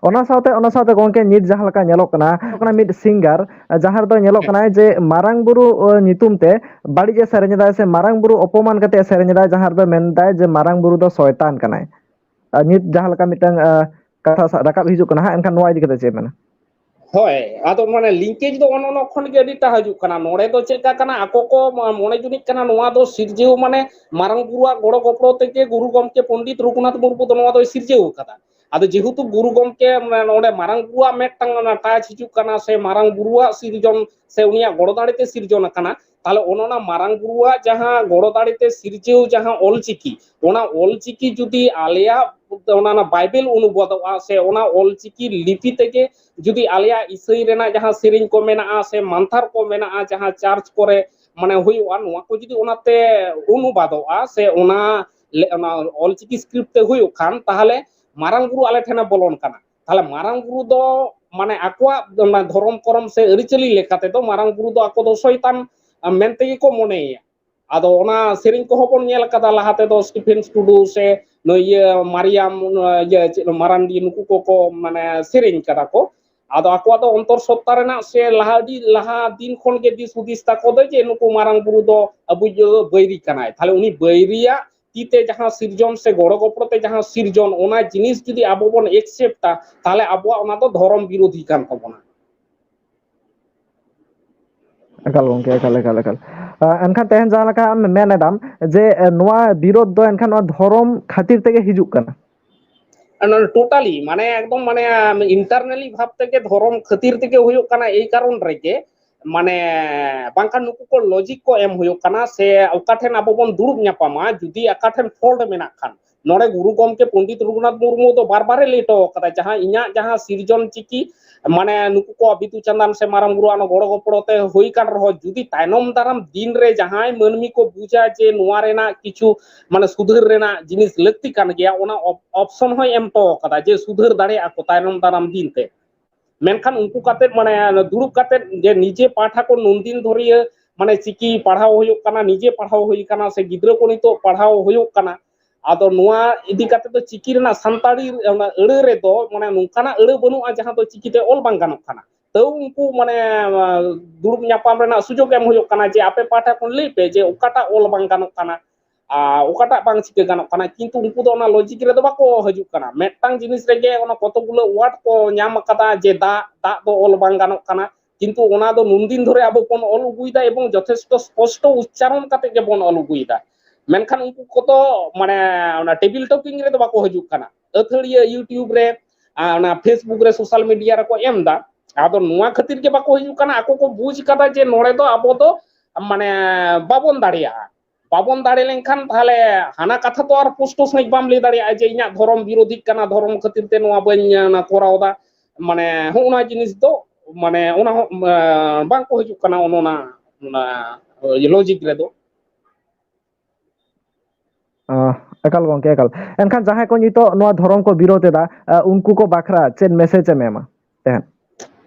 ᱚᱱᱟ ᱥᱟᱶᱛᱮ ᱚᱱᱟ ᱥᱟᱶᱛᱮ ᱜᱚᱝᱠᱮ, ᱱᱤᱛ ᱡᱟᱦᱟᱸ ᱞᱮᱠᱟ ᱧᱮᱞᱚᱜ ᱠᱟᱱᱟ, ᱠᱟᱱᱟ ᱢᱤᱫ ᱥᱤᱝᱜᱟᱨ, ᱡᱟᱦᱟᱸ ᱨᱮᱫᱚ ᱧᱮᱞᱚᱜ ᱠᱟᱱᱟ ᱡᱮ ᱢᱟᱨᱟᱝ ᱵᱩᱨᱩ ᱧᱩᱛᱩᱢ ᱛᱮ ᱵᱟᱹᱲᱤᱡ ᱮ ᱥᱮᱨᱮᱧ ᱮᱫᱟᱭ ᱥᱮ ᱢᱟᱨᱟᱝ ᱵᱩᱨᱩ ᱚᱯᱚᱢᱟᱱ ᱠᱟᱛᱮ ᱮ ᱥᱮᱨᱮᱧ ᱮᱫᱟᱭ, ᱡᱟᱦᱟᱸ ᱨᱮᱫᱚ ᱢᱮᱱᱫᱟᱭ ᱡᱮ ᱢᱟᱨᱟᱝ ᱵᱩᱨᱩ ᱫᱚ ᱥᱚᱭᱛᱟᱱ ᱠᱟᱱᱟᱭ᱾ ᱱᱤᱛ ᱡᱟᱦᱟᱸ ᱞᱮᱠᱟ ᱢᱤᱫᱴᱟᱝ ᱠᱟᱛᱷᱟ ᱨᱟᱠᱟᱵ ᱦᱤᱡᱩᱜ ᱠᱟᱱᱟ ᱦᱟᱸᱜ, ᱮᱱᱠᱷᱟᱱ ᱱᱚᱣᱟ ᱤᱫᱤ ᱠᱟᱛᱮ ᱪᱮᱫ ᱢᱮᱱᱟ? ᱦᱳᱭ, ᱟᱫᱚ ᱢᱟᱱᱮ linkage ᱫᱚ ᱚᱱ ᱚᱱᱟ ᱠᱷᱚᱱ ᱜᱮ ᱟᱹᱰᱤᱴᱟ ᱦᱤᱡᱩᱜ ᱠᱟᱱᱟ᱾ ᱱᱚᱰᱮ ᱫᱚ ᱪᱮᱫ ᱞᱮᱠᱟ ᱠᱟᱱᱟ, ᱟᱠᱚ ᱠᱚ ᱢᱚᱱᱮ ᱡᱩᱱᱤᱡ ᱠᱟᱱᱟ ᱱᱚᱣᱟ ᱫᱚ ᱥᱤᱨᱡᱟᱹᱣ ᱢᱟᱱᱮ ᱢᱟᱨᱟᱝ ᱵᱩᱨᱩᱣᱟᱜ ᱜᱚᱲᱚ ᱜᱚᱯᱚᱲᱚ ᱛᱮᱜᱮ ᱜᱩᱨᱩ ᱜᱚᱢᱠᱮ ᱯᱚᱱᱰᱤᱛ ᱨᱚᱜᱷᱩᱱᱟᱛᱷ ᱢᱩᱨᱢᱩ ᱫᱚ ᱱᱚᱣᱟ ᱫᱚᱭ ᱥᱤᱨᱡᱟᱹᱣ ᱟᱠᱟᱫᱟ᱾ ᱟᱫᱚ ᱡᱮᱦᱮᱛᱩ ᱜᱩᱨᱩ ᱜᱚᱢᱠᱮ ᱱᱚᱰᱮ ᱢᱟᱨᱟᱝ ᱵᱩᱨᱩᱣᱟᱜ ᱢᱤᱫᱴᱟᱝ touch ᱦᱤᱡᱩᱜ ᱠᱟᱱᱟ ᱥᱮ ᱢᱟᱨᱟᱝ ᱵᱩᱨᱩᱣᱟᱜ ᱥᱤᱨᱡᱚᱱ ᱥᱮ ᱩᱱᱤᱭᱟᱜ ᱜᱚᱲᱚ ᱫᱟᱲᱮ ᱛᱮ ᱥᱤᱨᱡᱚᱱ ᱟᱠᱟᱱᱟ, ᱛᱟᱦᱚᱞᱮ ᱚᱱ ᱚᱱᱟ ᱢᱟᱨᱟᱝ ᱵᱩᱨᱩᱣᱟᱜ ᱡᱟᱦᱟᱸ ᱜᱚᱲᱚ ᱫᱟᱲᱮ ᱛᱮ ᱥᱤᱨᱡᱟᱹᱣ ᱡᱟᱦᱟᱸ ᱚᱞᱪᱤᱠᱤ, ᱚᱱᱟ ᱚᱞᱪᱤᱠᱤ ᱡᱩᱫᱤ ᱟᱞᱮᱭᱟᱜ ᱚᱱᱟ ᱚᱱᱟ ᱵᱟᱭᱵᱮᱞ ᱚᱱᱩᱵᱟᱫᱚᱜᱼᱟ ᱥᱮ ᱚᱱᱟ ᱚᱞᱪᱤᱠᱤ ᱞᱤᱯᱤ ᱛᱮᱜᱮ ᱡᱩᱫᱤ ᱟᱞᱮᱭᱟᱜ ᱤᱥᱟᱹᱭ ᱨᱮᱱᱟᱜ ᱡᱟᱦᱟᱸ ᱥᱮᱨᱮᱧ ᱠᱚ ᱢᱮᱱᱟᱜᱼᱟ ᱥᱮ ᱢᱟᱱᱛᱷᱟᱨ ᱠᱚ ᱢᱮᱱᱟᱜᱼᱟ, ᱡᱟᱦᱟᱸ ᱪᱟᱨᱪ ᱠᱚᱨᱮ ᱢᱟᱱᱮ ᱦᱩᱭᱩᱜᱼᱟ, ᱱᱚᱣᱟ ᱠᱚ ᱡᱩᱫᱤ ᱚᱱᱟᱛᱮ ᱚᱱᱩᱵᱟᱫᱚᱜᱼᱟ ᱥᱮ ᱚᱱᱟ ᱞᱮ-, ᱚᱱᱟ ᱚᱞᱪᱤᱠᱤ script ᱛᱮ ᱦᱩᱭᱩᱜ ᱠᱷᱟᱱ, ᱛᱟᱦᱚᱞᱮ ᱢᱟᱨᱟᱝ ᱵᱩᱨᱩ ᱟᱞᱮ ᱴᱷᱮᱱᱮ ᱵᱚᱞᱚᱱ ᱠᱟᱱᱟ᱾ ᱛᱟᱦᱚᱞᱮ ᱢᱟᱨᱟᱝ ᱵᱩᱨᱩ ᱫᱚ ᱢᱟᱱᱮ ᱟᱠᱚᱣᱟᱜ ᱚᱱᱟ ᱫᱷᱚᱨᱚᱢ ᱠᱚᱨᱚᱢ ᱥᱮ ᱟᱹᱨᱤᱪᱟᱹᱞᱤ ᱞᱮᱠᱟ ᱛᱮᱫᱚ ᱢᱟᱨᱟᱝ ᱵᱩᱨᱩ ᱫᱚ ᱟᱠᱚ ᱫᱚ ᱥᱚᱭᱛᱟᱱ ᱢᱮᱱᱛᱮ ᱜᱮᱠᱚ ᱢᱚᱱᱮᱭᱮᱭᱟ᱾ ᱟᱫᱚ ᱚᱱᱟ ᱥᱮᱨᱮᱧ ᱠᱚᱦᱚᱸ ᱵᱚᱱ ᱧᱮᱞ ᱟᱠᱟᱫᱟ ᱞᱟᱦᱟ ᱛᱮᱫᱚ, ᱥᱴᱤᱯᱷᱮᱱ ᱴᱩᱰᱩ ᱥᱮ ᱱᱩᱭ ᱤᱭᱟᱹ ᱢᱟᱨᱤᱭᱟᱢ, ᱤᱭᱟᱹ ᱪᱮᱫ, ᱢᱟᱨᱟᱱᱰᱤ, ᱱᱩᱠᱩ ᱠᱚᱠᱚ ᱢᱟᱱᱮ ᱥᱮᱨᱮᱧ ᱠᱟᱫᱟ ᱠᱚ᱾ ᱟᱫᱚ ᱟᱠᱚᱣᱟᱜ ᱫᱚ ᱚᱱᱛᱚᱨ ᱥᱚᱛᱛᱟ ᱨᱮᱱᱟᱜ ᱥᱮ ᱞᱟᱦᱟ ᱟᱹᱰᱤ ᱞᱟᱦᱟ ᱫᱤᱱ ᱠᱷᱚᱱ ᱜᱮ ᱫᱤᱥ ᱦᱩᱫᱤᱥ ᱛᱟᱠᱚ ᱫᱚ ᱡᱮ ᱱᱩᱠᱩ ᱢᱟᱨᱟᱝ ᱵᱩᱨᱩ ᱫᱚ ᱟᱵᱚᱭᱤᱡ ᱫᱚ ᱵᱟᱹᱭᱨᱤ ᱠᱟᱱᱟᱭ, ᱛᱟᱦᱞᱮ ᱩᱱᱤ ᱵᱟᱹᱭᱨᱤᱭᱟᱜ ᱛᱤ ᱛᱮ ᱡᱟᱦᱟᱸ ᱥᱤᱨᱡᱚᱱ ᱥᱮ ᱜᱚᱲᱚ ᱜᱚᱯᱚᱲᱚ ᱛᱮ ᱡᱟᱦᱟᱸ ᱥᱤᱨᱡᱚᱱ, ᱚᱱᱟ ᱡᱤᱱᱤᱥ ᱡᱩᱫᱤ ᱟᱵᱚ ᱵᱚᱱ accept ᱟ, ᱛᱟᱦᱞᱮ ᱟᱵᱚᱣᱟᱜ ᱚᱱᱟ ᱫᱚ ᱫᱷᱚᱨᱚᱢ ᱵᱤᱨᱳᱫᱷᱤ ᱠᱟᱱ ᱛᱟᱵᱚᱱᱟ᱾ ᱮᱠᱟᱞ ᱜᱚᱝᱠᱮ, ᱮᱠᱟᱞ, ᱮᱠᱟᱞ, ᱮᱠᱟᱞ᱾ ᱮᱱᱠᱷᱟᱱ ᱛᱮᱦᱮᱧ ᱡᱟᱦᱟᱸ ᱞᱮᱠᱟ ᱟᱢ ᱢᱮᱱ ᱮᱫᱟᱢ ᱡᱮ ᱱᱚᱣᱟ ᱵᱤᱨᱳᱫᱷ ᱫᱚ ᱮᱱᱠᱷᱟᱱ ᱱᱚᱣᱟ ᱫᱷᱚᱨᱚᱢ ᱠᱷᱟᱹᱛᱤᱨ ᱛᱮᱜᱮ ᱦᱤᱡᱩᱜ ᱠᱟᱱᱟ᱾ Totally, ᱢᱟᱱᱮ ᱮᱠᱫᱚᱢ ᱢᱟᱱᱮ internally ᱵᱷᱟᱵ ᱛᱮᱜᱮ ᱫᱷᱚᱨᱚᱢ ᱠᱷᱟᱹᱛᱤᱨ ᱛᱮᱜᱮ ᱦᱩᱭᱩᱜ ᱠᱟᱱᱟ, ᱮᱭ ᱠᱟᱨᱚᱱ ᱨᱮᱜᱮ ᱢᱟᱱᱮ ᱵᱟᱝᱠᱷᱟᱱ ᱱᱩᱠᱩ ᱠᱚ logic ᱠᱚ ᱮᱢ ᱦᱩᱭᱩᱜ ᱠᱟᱱᱟ ᱥᱮ ᱚᱠᱟ ᱴᱷᱮᱱ ᱟᱵᱚ ᱵᱚᱱ ᱫᱩᱲᱩᱵ ᱧᱟᱯᱟᱢᱟ, ᱡᱩᱫᱤ ᱚᱠᱟ ᱴᱷᱮᱱ fault ᱢᱮᱱᱟᱜ ᱠᱷᱟᱱ᱾ ᱱᱚᱰᱮ ᱜᱩᱨᱩ ᱜᱚᱢᱠᱮ ᱯᱚᱱᱰᱤᱛ ᱨᱚᱜᱷᱩᱱᱟᱛᱷ ᱢᱩᱨᱢᱩ ᱫᱚ ᱵᱟᱨ ᱵᱟᱨᱮ ᱞᱟᱹᱭ ᱦᱚᱴᱚ ᱟᱠᱟᱫᱟ, ᱡᱟᱦᱟᱸ ᱤᱧᱟᱹᱜ ᱡᱟᱦᱟᱸ ᱥᱤᱨᱡᱚᱱ ᱪᱤᱠᱤ ᱢᱟᱱᱮ ᱱᱩᱠᱩ ᱠᱚ ᱵᱤᱫᱩ ᱪᱟᱸᱫᱟᱱ ᱥᱮ ᱢᱟᱨᱟᱝ ᱵᱩᱨᱩ ᱟᱜ ᱜᱚᱲᱚ ᱜᱚᱯᱚᱲᱚ ᱛᱮ ᱦᱩᱭ ᱠᱟᱱ ᱨᱮᱦᱚᱸ, ᱡᱩᱫᱤ ᱛᱟᱭᱱᱚᱢ ᱫᱟᱨᱟᱢ ᱫᱤᱱ ᱨᱮ ᱡᱟᱦᱟᱸᱭ ᱢᱟᱹᱱᱢᱤ ᱠᱚ ᱵᱩᱡᱟ ᱡᱮ ᱱᱚᱣᱟ ᱨᱮᱱᱟᱜ ᱠᱤᱪᱷᱩ ᱢᱟᱱᱮ ᱥᱩᱫᱷᱟᱹᱨ ᱨᱮᱱᱟᱜ ᱡᱤᱱᱤᱥ ᱞᱟᱹᱠᱛᱤ ᱠᱟᱱ ᱜᱮᱭᱟ, ᱚᱱᱟ op-, option ᱦᱚᱸᱭ ᱮᱢ ᱦᱚᱴᱚ ᱟᱠᱟᱫᱟ ᱡᱮ ᱥᱩᱫᱷᱟᱹᱨ ᱫᱟᱲᱮᱭᱟᱜᱼᱟ ᱠᱚ ᱛᱟᱭᱱᱚᱢ ᱫᱟᱨᱟᱢ ᱫᱤᱱ ᱛᱮ᱾ ᱢᱮᱱᱠᱷᱟᱱ ᱩᱱᱠᱩ ᱠᱟᱛᱮᱫ ᱢᱟᱱᱮ ᱫᱩᱲᱩᱵ ᱠᱟᱛᱮᱫ ᱡᱮ ᱱᱤᱡᱮ ᱯᱟᱦᱴᱟ ᱠᱚ ᱱᱩᱱᱫᱤᱱ ᱫᱷᱚᱨᱤᱭᱟᱹ ᱢᱟᱱᱮ ᱪᱤᱠᱤ ᱯᱟᱲᱦᱟᱣ ᱦᱩᱭᱩᱜ ᱠᱟᱱᱟ, ᱱᱤᱡᱮ ᱯᱟᱲᱦᱟᱣ ᱦᱩᱭ ᱠᱟᱱᱟ ᱥᱮ ᱜᱤᱫᱽᱨᱟᱹ ᱠᱚ ᱱᱤᱛᱚᱜ ᱯᱟᱲᱦᱟᱣ ᱦᱩᱭᱩᱜ ᱠᱟᱱᱟ, ᱟᱫᱚ ᱱᱚᱣᱟ ᱤᱫᱤ ᱠᱟᱛᱮ ᱫᱚ ᱪᱤᱠᱤ ᱨᱮᱱᱟᱜ ᱥᱟᱱᱛᱟᱲᱤ, ᱚᱱᱟ ᱟᱹᱲᱟᱹ ᱨᱮᱫᱚ ᱢᱟᱱᱮ ᱱᱚᱝᱠᱟᱱᱟᱜ ᱟᱹᱲᱟᱹ ᱵᱟᱹᱱᱩᱜᱼᱟ ᱡᱟᱦᱟᱸ ᱫᱚ ᱪᱤᱠᱤᱛᱮ ᱚᱞ ᱵᱟᱝ ᱜᱟᱱᱚᱜ ᱠᱟᱱᱟ᱾ ᱛᱟᱹᱣ ᱩᱱᱠᱩ ᱢᱟᱱᱮ, ᱟᱸ, ᱫᱩᱲᱩᱵ ᱧᱟᱯᱟᱢ ᱨᱮᱱᱟᱜ ᱥᱩᱡᱳᱜᱽ ᱮᱢ ᱦᱩᱭᱩᱜ ᱠᱟᱱᱟ ᱡᱮ ᱟᱯᱮ ᱯᱟᱦᱴᱟ ᱠᱷᱚᱱ ᱞᱟᱹᱭ ᱯᱮ ᱡᱮ ᱚᱠᱟᱴᱟᱜ ᱚᱞ ᱵᱟᱝ ᱜᱟᱱᱚᱜ ᱠᱟᱱᱟ, ᱟᱨ ᱚᱠᱟᱴᱟᱜ ᱵᱟᱝ ᱪᱤᱠᱟᱹ ᱜᱟᱱᱚᱜ ᱠᱟᱱᱟ, ᱠᱤᱱᱛᱩ ᱩᱱᱠᱩ ᱫᱚ ᱚᱱᱟ ᱞᱚᱡᱤᱠ ᱨᱮᱫᱚ ᱵᱟᱠᱚ ᱦᱤᱡᱩᱜ ᱠᱟᱱᱟ᱾ ᱢᱤᱫᱴᱟᱝ ᱡᱤᱱᱤᱥ ᱨᱮᱜᱮ ᱚᱱᱟ ᱠᱚᱛᱚᱜᱩᱞᱟᱹ ᱣᱟᱨᱰ ᱠᱚ ᱧᱟᱢ ᱟᱠᱟᱫᱟ ᱡᱮ ᱫᱟᱜ, ᱫᱟᱜ ᱫᱚ ᱚᱞ ᱵᱟᱝ ᱜᱟᱱᱚᱜ ᱠᱟᱱᱟ, ᱠᱤᱱᱛᱩ ᱚᱱᱟ ᱫᱚ ᱱᱩᱱᱫᱤᱱ ᱫᱷᱚᱨᱮ ᱟᱵᱚ ᱵᱚᱱ ᱚᱞ ᱟᱹᱜᱩᱭᱮᱫᱟ ᱮᱵᱚᱝ ᱡᱚᱛᱷᱮᱥᱴᱚ ᱥᱯᱚᱥᱴᱚ ᱩᱪᱪᱟᱨᱚᱱ ᱠᱟᱛᱮ ᱜᱮᱵᱚᱱ ᱚᱞ ᱟᱹᱜᱩᱭᱮᱫᱟ᱾ ᱢᱮᱱᱠᱷᱟᱱ ᱩᱱᱠᱩ ᱠᱚᱫᱚ ᱢᱟᱱᱮ ᱚᱱᱟ ᱴᱮᱵᱤᱞ ᱴᱚᱠᱤᱝ ᱨᱮᱫᱚ ᱵᱟᱠᱚ ᱦᱤᱡᱩᱜ ᱠᱟᱱᱟ, ᱟᱹᱛᱷᱟᱹᱲᱤᱭᱟᱹ YouTube ᱨᱮ, ᱟᱨ ᱚᱱᱟ Facebook ᱨᱮ, ᱥᱳᱥᱟᱞ ᱢᱤᱰᱤᱭᱟ ᱨᱮᱠᱚ ᱮᱢ ᱮᱫᱟ᱾ ᱟᱫᱚ ᱱᱚᱣᱟ ᱠᱷᱟᱹᱛᱤᱨ ᱜᱮ ᱵᱟᱠᱚ ᱦᱤᱡᱩᱜ ᱠᱟᱱᱟ, ᱟᱠᱚ ᱠᱚ ᱵᱩᱡᱽ ᱠᱟᱫᱟ ᱡᱮ ᱱᱚᱰᱮ ᱫᱚ ᱟᱵᱚ ᱫᱚ ᱢᱟᱱᱮ ᱵᱟᱵᱚᱱ ᱫᱟᱲᱮᱭᱟᱜᱼᱟ᱾ ᱵᱟᱵᱚᱱ ᱫᱟᱲᱮ ᱞᱮᱱᱠᱷᱟᱱ ᱛᱟᱦᱚᱞᱮ ᱦᱟᱱᱟ ᱠᱟᱛᱷᱟ ᱛᱚ ᱟᱨ ᱯᱩᱥᱴᱟᱹ ᱥᱟᱺᱦᱤᱡ ᱵᱟᱢ ᱞᱟᱹᱭ ᱫᱟᱲᱮᱭᱟᱜᱼᱟ ᱡᱮ ᱤᱧᱟᱹᱜ ᱫᱷᱚᱨᱚᱢ ᱵᱤᱨᱳᱫᱷᱤᱜ ᱠᱟᱱᱟ, ᱫᱷᱚᱨᱚᱢ ᱠᱷᱟᱹᱛᱤᱨ ᱛᱮ ᱱᱚᱣᱟ ᱵᱟᱹᱧ, ᱟᱸ, ᱠᱚᱨᱟᱣ ᱮᱫᱟ᱾ ᱢᱟᱱᱮ ᱦᱚᱸᱜᱼᱚ ᱱᱚᱣᱟ ᱡᱤᱱᱤᱥ ᱫᱚ ᱢᱟᱱᱮ ᱚᱱᱟ ᱦᱚᱸ, ᱟᱸ, ᱵᱟᱝ ᱠᱚ ᱦᱤᱡᱩᱜ ᱠᱟᱱᱟ ᱚᱱᱟ, ᱚᱱᱟ, ᱚᱱᱟ ᱞᱚᱡᱤᱠ ᱨᱮᱫᱚ᱾ ᱟᱸ, ᱮᱠᱟᱞ ᱜᱚᱝᱠᱮ, ᱮᱠᱟᱞ᱾ ᱮᱱᱠᱷᱟᱱ ᱡᱟᱦᱟᱸᱭ ᱠᱚ ᱱᱤᱛᱚᱜ ᱱᱚᱣᱟ ᱫᱷᱚᱨᱚᱢ ᱠᱚ ᱵᱤᱨᱳᱫ ᱮᱫᱟ, ᱟᱸ, ᱩᱱᱠᱩ ᱠᱚ ᱵᱟᱠᱷᱨᱟ ᱪᱮᱫ ᱢᱮᱥᱮᱡᱽ ᱮᱢ ᱮᱢᱟ ᱛᱟᱦᱮᱸᱫ?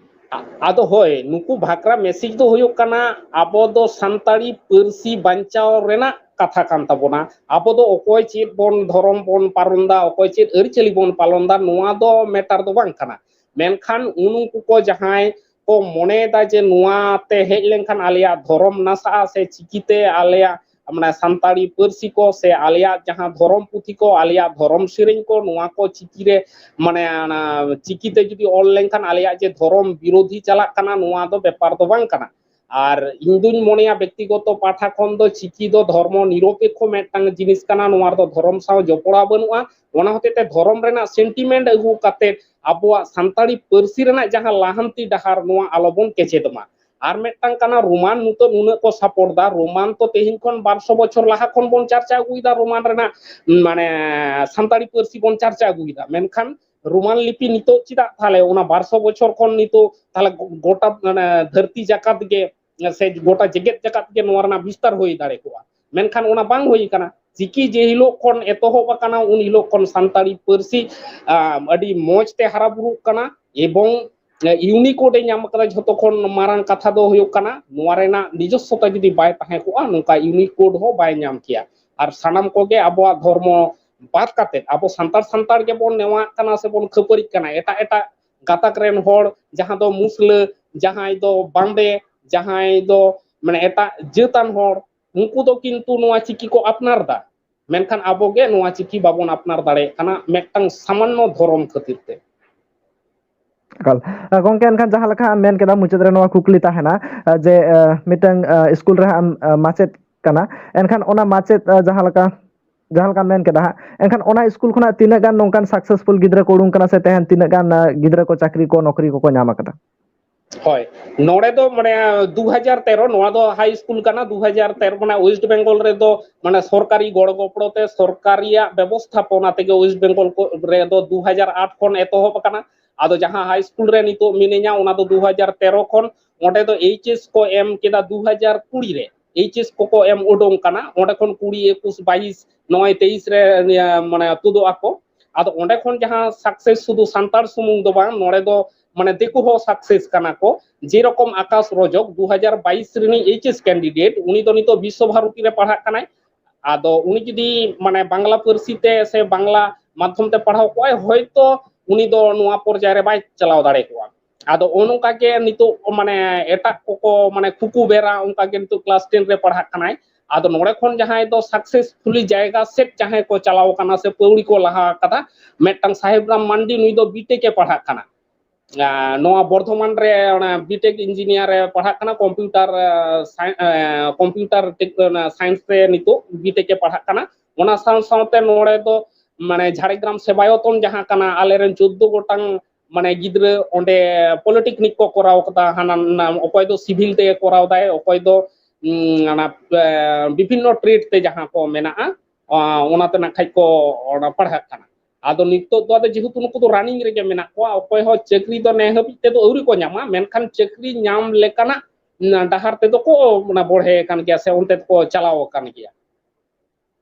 ᱟᱫᱚ ᱦᱳᱭ, ᱱᱩᱠᱩ ᱵᱟᱠᱷᱨᱟ ᱢᱮᱥᱮᱡᱽ ᱫᱚ ᱦᱩᱭᱩᱜ ᱠᱟᱱᱟ, ᱟᱵᱚ ᱫᱚ ᱥᱟᱱᱛᱟᱲᱤ ᱯᱟᱹᱨᱥᱤ ᱵᱟᱧᱪᱟᱣ ᱨᱮᱱᱟᱜ ᱠᱟᱛᱷᱟ ᱠᱟᱱ ᱛᱟᱵᱚᱱᱟ᱾ ᱟᱵᱚ ᱫᱚ ᱚᱠᱚᱭ ᱪᱮᱫ ᱵᱚᱱ ᱫᱷᱚᱨᱚᱢ ᱵᱚᱱ ᱯᱟᱞᱚᱱ ᱮᱫᱟ, ᱚᱠᱚᱭ ᱪᱮᱫ ᱟᱹᱨᱤᱪᱟᱹᱞᱤ ᱵᱚᱱ ᱯᱟᱞᱚᱱ ᱮᱫᱟ, ᱱᱚᱣᱟ ᱫᱚ ᱢᱮᱴᱟᱨ ᱫᱚ ᱵᱟᱝ ᱠᱟᱱᱟ᱾ ᱢᱮᱱᱠᱷᱟᱱ ᱩᱱᱠᱩ ᱠᱚ ᱡᱟᱦᱟᱸᱭ ᱠᱚ ᱢᱚᱱᱮᱭᱮᱫᱟ ᱡᱮ ᱱᱚᱣᱟ ᱛᱮ ᱦᱮᱡ ᱞᱮᱱᱠᱷᱟᱱ ᱟᱞᱮᱭᱟᱜ ᱫᱷᱚᱨᱚᱢ ᱱᱟᱥᱟᱜᱼᱟ ᱥᱮ ᱪᱤᱠᱤᱛᱮ ᱟᱞᱮᱭᱟᱜ ᱢᱟᱱᱮ ᱥᱟᱱᱛᱟᱲᱤ ᱯᱟᱹᱨᱥᱤ ᱠᱚ ᱥᱮ ᱟᱞᱮᱭᱟᱜ ᱡᱟᱦᱟᱸ ᱫᱷᱚᱨᱚᱢ ᱯᱩᱛᱷᱤ ᱠᱚ, ᱟᱞᱮᱭᱟᱜ ᱫᱷᱚᱨᱚᱢ ᱥᱮᱨᱮᱧ ᱠᱚ, ᱱᱚᱣᱟ ᱠᱚ ᱪᱤᱠᱤ ᱨᱮ ᱢᱟᱱᱮ ᱚᱱᱟ ᱪᱤᱠᱤᱛᱮ ᱡᱩᱫᱤ ᱚᱞ ᱞᱮᱱᱠᱷᱟᱱ ᱟᱞᱮᱭᱟᱜ ᱡᱮ ᱫᱷᱚᱨᱚᱢ ᱵᱤᱨᱳᱫᱷᱤ ᱪᱟᱞᱟᱜ ᱠᱟᱱᱟ, ᱱᱚᱣᱟ ᱫᱚ ᱵᱮᱯᱟᱨ ᱫᱚ ᱵᱟᱝ ᱠᱟᱱᱟ᱾ ᱟᱨ ᱤᱧ ᱫᱩᱧ ᱢᱚᱱᱮᱭᱟ ᱵᱮᱠᱛᱤᱜᱚᱛᱚ ᱯᱟᱦᱴᱟ ᱠᱷᱚᱱ ᱫᱚ ᱪᱤᱠᱤ ᱫᱚ ᱫᱷᱚᱨᱢᱚ ᱱᱤᱨᱚᱯᱮᱠᱠᱷᱚ ᱢᱤᱫᱴᱟᱝ ᱡᱤᱱᱤᱥ ᱠᱟᱱᱟ, ᱱᱚᱣᱟ ᱨᱮᱫᱚ ᱫᱷᱚᱨᱚᱢ ᱥᱟᱶ ᱡᱚᱯᱲᱟᱣ ᱵᱟᱹᱱᱩᱜᱼᱟ᱾ ᱚᱱᱟ ᱦᱚᱛᱮᱡ ᱛᱮ ᱫᱷᱚᱨᱚᱢ ᱨᱮᱱᱟᱜ ᱥᱮᱱᱴᱤᱢᱮᱱᱴ ᱟᱹᱜᱩ ᱠᱟᱛᱮ ᱟᱵᱚᱣᱟᱜ ᱥᱟᱱᱛᱟᱲᱤ ᱯᱟᱹᱨᱥᱤ ᱨᱮᱱᱟᱜ ᱡᱟᱦᱟᱸ ᱞᱟᱦᱟᱱᱛᱤ ᱰᱟᱦᱟᱨ, ᱱᱚᱣᱟ ᱟᱞᱚᱵᱚᱱ ᱠᱮᱪᱮᱫ ᱢᱟ᱾ ᱟᱨ ᱢᱤᱫᱴᱟᱝ ᱠᱟᱱᱟ ᱨᱳᱢᱟᱱ, ᱱᱤᱛᱚᱜ ᱱᱩᱱᱟᱹᱜ ᱠᱚ ᱥᱟᱯᱳᱨᱴ ᱫᱟ, ᱨᱳᱢᱟᱱ ᱛᱚ ᱛᱮᱦᱮᱧ ᱠᱷᱚᱱ ᱵᱟᱨᱥᱚ ᱵᱚᱪᱷᱚᱨ ᱞᱟᱦᱟ ᱠᱷᱚᱱ ᱵᱚᱱ ᱪᱟᱨᱪᱟ ᱟᱹᱜᱩᱭᱮᱫᱟ, ᱨᱳᱢᱟᱱ ᱨᱮᱱᱟᱜ ᱢᱟᱱᱮ ᱥᱟᱱᱛᱟᱲᱤ ᱯᱟᱹᱨᱥᱤ ᱵᱚᱱ ᱪᱟᱨᱪᱟ ᱟᱹᱜᱩᱭᱮᱫᱟ, ᱢᱮᱱᱠᱷᱟᱱ ᱨᱳᱢᱟᱱ ᱞᱤᱯᱤ ᱱᱤᱛᱚᱜ ᱪᱮᱫᱟᱜ ᱛᱟᱦᱞᱮ ᱚᱱᱟ ᱵᱟᱨᱥᱚ ᱵᱚᱪᱷᱚᱨ ᱠᱷᱚᱱ ᱱᱤᱛᱚᱜ ᱛᱟᱦᱞᱮ ᱜᱚᱴᱟ ᱢᱟᱱᱮ ᱫᱷᱟᱹᱨᱛᱤ ᱡᱟᱠᱟᱛ ᱜᱮ ᱥᱮ ᱜᱚᱴᱟ ᱡᱮᱜᱮᱛ ᱡᱟᱠᱟᱛ ᱜᱮ ᱱᱚᱣᱟ ᱨᱮᱱᱟᱜ ᱵᱤᱥᱛᱟᱨ ᱦᱩᱭ ᱫᱟᱲᱮ ᱠᱚᱜᱼᱟ, ᱢᱮᱱᱠᱷᱟᱱ ᱚᱱᱟ ᱵᱟᱝ ᱦᱩᱭ ᱠᱟᱱᱟ᱾ ᱪᱤᱠᱤ ᱡᱮ ᱦᱤᱞᱳᱜ ᱠᱷᱚᱱ ᱮᱛᱚᱦᱚᱵ ᱟᱠᱟᱱᱟ ᱩᱱ ᱦᱤᱞᱳᱜ ᱠᱷᱚᱱ ᱥᱟᱱᱛᱟᱲᱤ ᱯᱟᱹᱨᱥᱤ, ᱟᱸ, ᱟᱹᱰᱤ ᱢᱚᱸᱡᱽ ᱛᱮ ᱦᱟᱨᱟ ᱵᱩᱨᱩᱜ ᱠᱟᱱᱟ ᱮᱵᱚᱝ ᱤᱭᱩᱱᱤᱠᱳᱰ ᱮ ᱧᱟᱢ ᱟᱠᱟᱫᱟ᱾ ᱡᱷᱚᱛᱚ ᱠᱷᱚᱱ ᱢᱟᱨᱟᱝ ᱠᱟᱛᱷᱟ ᱫᱚ ᱦᱩᱭᱩᱜ ᱠᱟᱱᱟ ᱱᱚᱣᱟ ᱨᱮᱱᱟᱜ ᱱᱤᱡᱚᱥᱥᱚᱛᱟ ᱡᱩᱫᱤ ᱵᱟᱭ ᱛᱟᱦᱮᱸ ᱠᱚᱜᱼᱟ, ᱱᱚᱝᱠᱟ ᱤᱭᱩᱱᱤᱠᱳᱰ ᱦᱚᱸ ᱵᱟᱭ ᱧᱟᱢ ᱠᱮᱭᱟ᱾ ᱟᱨ ᱥᱟᱱᱟᱢ ᱠᱚᱜᱮ ᱟᱵᱚᱣᱟᱜ ᱫᱷᱚᱨᱢᱚ ᱵᱟᱫ ᱠᱟᱛᱮ ᱟᱵᱚ ᱥᱟᱱᱛᱟᱲ ᱥᱟᱱᱛᱟᱲ ᱜᱮᱵᱚᱱ ᱱᱮᱣᱟᱜ ᱠᱟᱱᱟ ᱥᱮᱵᱚᱱ ᱠᱷᱟᱹᱯᱟᱹᱨᱤᱜ ᱠᱟᱱᱟ᱾ ᱮᱴᱟᱜ ᱮᱴᱟᱜ ᱜᱟᱛᱟᱠ ᱨᱮᱱ ᱦᱚᱲ, ᱡᱟᱦᱟᱸ ᱫᱚ ᱢᱩᱥᱞᱟᱹ, ᱡᱟᱦᱟᱸᱭ ᱫᱚ ᱵᱟᱢᱵᱮ, ᱡᱟᱦᱟᱸᱭ ᱫᱚ ᱢᱟᱱᱮ ᱮᱴᱟᱜ ᱡᱟᱹᱛᱟᱱ ᱦᱚᱲ, ᱩᱱᱠᱩ ᱫᱚ ᱠᱤᱱᱛᱩ ᱱᱚᱣᱟ ᱪᱤᱠᱤ ᱠᱚ ᱟᱯᱱᱟᱨ ᱫᱟ, ᱢᱮᱱᱠᱷᱟᱱ ᱟᱵᱚ ᱜᱮ ᱱᱚᱣᱟ ᱪᱤᱠᱤ ᱵᱟᱵᱚᱱ ᱟᱯᱱᱟᱨ ᱫᱟᱲᱮᱭᱟᱜ ᱠᱟᱱᱟ ᱢᱤᱫᱴᱟᱝ ᱥᱟᱢᱟᱱᱱᱚ ᱫᱷᱚᱨᱚᱢ ᱠᱷᱟᱹᱛᱤᱨ ᱛᱮ᱾ ᱮᱠᱟᱞ᱾ ᱜᱚᱝᱠᱮ, ᱮᱱᱠᱷᱟᱱ ᱡᱟᱦᱟᱸ ᱞᱮᱠᱟ ᱟᱢ ᱢᱮᱱ ᱠᱮᱫᱟ, ᱢᱩᱪᱟᱹᱫ ᱨᱮ ᱱᱚᱣᱟ ᱠᱩᱠᱞᱤ ᱛᱟᱦᱮᱱᱟ, ᱡᱮ ᱢᱤᱫᱴᱟᱝ ᱥᱠᱩᱞ ᱨᱮ ᱟᱢ ᱢᱟᱪᱮᱫ ᱠᱟᱱᱟ, ᱮᱱᱠᱷᱟᱱ ᱚᱱᱟ ᱢᱟᱪᱮᱫ ᱡᱟᱦᱟᱸ ᱞᱮᱠᱟ ᱡᱟᱦᱟᱸ ᱞᱮᱠᱟᱢ ᱢᱮᱱ ᱠᱮᱫᱟ ᱦᱟᱸᱜ, ᱮᱱᱠᱷᱟᱱ ᱚᱱᱟ ᱥᱠᱩᱞ ᱠᱷᱚᱱᱟᱜ ᱛᱤᱱᱟᱹᱜ ᱜᱟᱱ ᱱᱚᱝᱠᱟᱱ ᱥᱟᱠᱥᱮᱥᱯᱷᱩᱞ ᱜᱤᱫᱽᱨᱟᱹ ᱠᱚ ᱩᱰᱩᱝ ᱠᱟᱱᱟ ᱥᱮ ᱛᱮᱦᱮᱧ ᱛᱤᱱᱟᱹᱜ ᱜᱟᱱ ᱜᱤᱫᱽᱨᱟᱹ ᱠᱚ ᱪᱟᱹᱠᱨᱤ ᱠᱚ ᱱᱚᱠᱨᱤ ᱠᱚᱠᱚ ᱧᱟᱢ ᱟᱠᱟᱫᱟ? ᱦᱳᱭ, ᱱᱚᱰᱮ ᱫᱚ ᱢᱟᱱᱮ ᱫᱩ ᱦᱟᱡᱟᱨ ᱛᱮᱨᱚ, ᱱᱚᱣᱟ ᱫᱚ ᱦᱟᱭ ᱥᱠᱩᱞ ᱠᱟᱱᱟ᱾ ᱫᱩ ᱦᱟᱡᱟᱨ ᱛᱮᱨᱚ ᱢᱟᱱᱮ ᱳᱭᱮᱥᱴ ᱵᱮᱝᱜᱚᱞ ᱨᱮᱫᱚ ᱢᱟᱱᱮ ᱥᱚᱨᱠᱟᱨᱤ ᱜᱚᱲᱚ ᱜᱚᱯᱚᱲᱚ ᱛᱮ ᱥᱚᱨᱠᱟᱨᱤᱭᱟᱜ ᱵᱮᱵᱚᱥᱛᱷᱟᱯᱚᱱᱟ ᱛᱮᱜᱮ ᱳᱭᱮᱥᱴ ᱵᱮᱝᱜᱚᱞ ᱨᱮᱫᱚ ᱫᱩ ᱦᱟᱡᱟᱨ ᱟᱴ ᱠᱷᱚᱱ ᱮᱛᱚᱦᱚᱵ ᱟᱠᱟᱱᱟ᱾ ᱟᱫᱚ ᱡᱟᱦᱟᱸ ᱦᱟᱭ ᱥᱠᱩᱞ ᱨᱮ ᱱᱤᱛᱚᱜ ᱢᱤᱱᱟᱹᱧᱟ, ᱚᱱᱟ ᱫᱚ ᱫᱩ ᱦᱟᱡᱟᱨ ᱛᱮᱨᱚ ᱠᱷᱚᱱ᱾ ᱚᱸᱰᱮ ᱫᱚ ᱮᱭᱤᱪ ᱮᱥ ᱠᱚ ᱮᱢ ᱠᱮᱫᱟ ᱫᱩ ᱦᱟᱡᱟᱨ ᱠᱩᱲᱤ ᱨᱮ, ᱮᱭᱤᱪ ᱮᱥ ᱠᱚᱠᱚ ᱮᱢ ᱩᱰᱩᱝ ᱠᱟᱱᱟ᱾ ᱚᱸᱰᱮ ᱠᱷᱚᱱ ᱠᱩᱲᱤ, ᱮᱠᱩᱥ, ᱵᱟᱭᱤᱥ, ᱱᱚᱜᱼᱚᱭ ᱛᱮᱭᱤᱥ ᱨᱮ ᱢᱟᱱᱮ ᱛᱩᱫᱩᱜ ᱟᱠᱚ᱾ ᱟᱫᱚ ᱚᱸᱰᱮ ᱠᱷᱚᱱ ᱡᱟᱦᱟᱸ ᱥᱟᱠᱥᱮᱥ ᱥᱩᱫᱷᱩ ᱥᱟᱱᱛᱟᱲ ᱥᱩᱢᱩᱝ ᱫᱚ ᱵᱟᱝ, ᱱᱚᱰᱮ ᱫᱚ ᱢᱟᱱᱮ ᱫᱤᱠᱩ ᱦᱚᱸ ᱥᱟᱠᱥᱮᱥ ᱠᱟᱱᱟ ᱠᱚ᱾ ᱡᱮᱨᱚᱠᱚᱢ ᱟᱠᱟᱥ ᱨᱚᱡᱚᱠ ᱫᱩ ᱦᱟᱡᱟᱨ ᱵᱟᱭᱤᱥ ᱨᱤᱱᱤᱡ ᱮᱭᱤᱪ ᱮᱥ ᱠᱮᱱᱰᱤᱰᱮᱴ, ᱩᱱᱤ ᱫᱚ ᱱᱤᱛᱚᱜ ᱵᱤᱥᱥᱚ ᱵᱷᱟᱨᱚᱛᱤ ᱨᱮ ᱯᱟᱲᱦᱟᱜ ᱠᱟᱱᱟᱭ᱾ ᱟᱫᱚ ᱩᱱᱤ ᱡᱩᱫᱤ ᱢᱟᱱᱮ ᱵᱟᱝᱞᱟ ᱯᱟᱹᱨᱥᱤ ᱛᱮ ᱥᱮ ᱵᱟᱝᱞᱟ ᱢᱟᱫᱽᱫᱷᱚᱢ ᱛᱮ ᱯᱟᱲᱦᱟᱣ ᱠᱚᱜᱼᱟᱭ, ᱦᱚᱭᱛᱚ ᱩᱱᱤ ᱫᱚ ᱱᱚᱣᱟ ᱯᱚᱨᱡᱟᱭ ᱨᱮ ᱵᱟᱭ ᱪᱟᱞᱟᱣ ᱫᱟᱲᱮ ᱠᱚᱜᱼᱟ᱾ ᱟᱫᱚ ᱚᱱ ᱚᱱᱠᱟ ᱜᱮ ᱱᱤᱛᱚᱜ ᱢᱟᱱᱮ ᱮᱴᱟᱜ ᱠᱚᱠᱚ ᱢᱟᱱᱮ ᱠᱩᱠᱩ ᱵᱮᱨᱟ ᱚᱱᱠᱟ ᱜᱮ ᱱᱤᱛᱚᱜ ᱠᱞᱟᱥ ᱴᱮᱱ ᱨᱮ ᱯᱟᱲᱦᱟᱜ ᱠᱟᱱᱟᱭ᱾ ᱟᱫᱚ ᱱᱚᱰᱮ ᱠᱷᱚᱱ ᱡᱟᱦᱟᱸᱭ ᱫᱚ ᱥᱟᱠᱥᱮᱥᱯᱷᱩᱞᱤ ᱡᱟᱭᱜᱟ ᱥᱮᱫ ᱡᱟᱦᱟᱸᱭ ᱠᱚ ᱪᱟᱞᱟᱣ ᱠᱟᱱᱟ ᱥᱮ ᱯᱟᱹᱣᱲᱤ ᱠᱚ ᱞᱟᱦᱟ ᱟᱠᱟᱫᱟ, ᱢᱤᱫᱴᱟᱝ ᱥᱟᱦᱮᱵ ᱨᱟᱢ ᱢᱟᱱᱰᱤ, ᱱᱩᱭ ᱫᱚ ᱵᱤᱴᱮᱠ ᱮ ᱯᱟᱲᱦᱟᱜ ᱠᱟᱱᱟ᱾ ᱟᱸ, ᱱᱚᱣᱟ ᱵᱚᱨᱫᱷᱚᱢᱟᱱ ᱨᱮ ᱚᱱᱟ ᱵᱤᱴᱮᱠ ᱤᱧᱡᱤᱱᱤᱭᱟᱨ ᱮ ᱯᱟᱲᱦᱟᱜ ᱠᱟᱱᱟ, ᱠᱚᱢᱯᱤᱭᱩᱴᱟᱨ, ᱟᱸ, ᱥᱟᱭ-, ᱟᱸ, ᱠᱚᱢᱯᱤᱭᱩᱴᱟᱨ ᱴᱮᱠ-, ᱚᱱᱟ ᱥᱟᱭᱮᱱᱥ ᱨᱮ ᱱᱤᱛᱚᱜ ᱵᱤᱴᱮᱠ ᱮ ᱯᱟᱲᱦᱟᱜ ᱠᱟᱱᱟ᱾ ᱚᱱᱟ ᱥᱟᱶ ᱥᱟᱶᱛᱮ ᱱᱚᱰᱮ ᱫᱚ ᱢᱟᱱᱮ ᱡᱷᱟᱲᱜᱨᱟᱢ ᱥᱮᱵᱟᱭᱚᱛᱚᱱ ᱡᱟᱦᱟᱸ ᱠᱟᱱᱟ, ᱟᱞᱮᱨᱮᱱ ᱪᱳᱫᱽᱫᱳ ᱜᱚᱴᱟᱝ ᱢᱟᱱᱮ ᱜᱤᱫᱽᱨᱟᱹ ᱚᱸᱰᱮ ᱯᱚᱞᱤᱴᱮᱠᱱᱤᱠ ᱠᱚ ᱠᱚᱨᱟᱣ ᱠᱟᱫᱟ, ᱦᱟᱱᱟ ᱱᱟ-, ᱚᱠᱚᱭ ᱫᱚ ᱥᱤᱵᱷᱤᱞ ᱛᱮ ᱠᱚᱨᱟᱣ ᱫᱟᱭ, ᱚᱠᱚᱭ ᱫᱚ, ᱩᱸ, ᱚᱱᱟ, ᱮ, ᱵᱤᱵᱷᱤᱱᱱᱚ ᱴᱨᱮᱰ ᱛᱮ ᱡᱟᱦᱟᱸ ᱠᱚ ᱢᱮᱱᱟᱜᱼᱟ, ᱟ, ᱚᱱᱟᱛᱮ ᱱᱟᱜ ᱠᱷᱟᱡ ᱠᱚ ᱚᱱᱟ ᱯᱟᱲᱦᱟᱜ ᱠᱟᱱᱟ᱾ ᱟᱫᱚ ᱱᱤᱛᱚᱜ ᱫᱚ ᱟᱫᱚ ᱡᱮᱦᱮᱛᱩ ᱱᱩᱠᱩ ᱫᱚ ᱨᱟᱱᱤᱝ ᱨᱮᱜᱮ ᱢᱮᱱᱟᱜ ᱠᱚᱣᱟ, ᱚᱠᱚᱭ ᱦᱚᱸ ᱪᱟᱹᱠᱨᱤ ᱫᱚ ᱱᱮ ᱦᱟᱹᱵᱤᱡ ᱛᱮᱫᱚ ᱟᱹᱣᱨᱤ ᱠᱚ ᱧᱟᱢᱟ, ᱢᱮᱱᱠᱷᱟᱱ ᱪᱟᱹᱠᱨᱤ ᱧᱟᱢ ᱞᱮᱠᱟᱱᱟᱜ, ᱩᱸ, ᱰᱟᱦᱟᱨ ᱛᱮᱫᱚ ᱠᱚ ᱚᱱᱟ ᱵᱚᱲᱦᱮ ᱟᱠᱟᱱ ᱜᱮᱭᱟ ᱥᱮ ᱚᱱᱛᱮ ᱫᱚᱠᱚ ᱪᱟᱞᱟᱣ ᱟᱠᱟᱱ ᱜᱮᱭᱟ᱾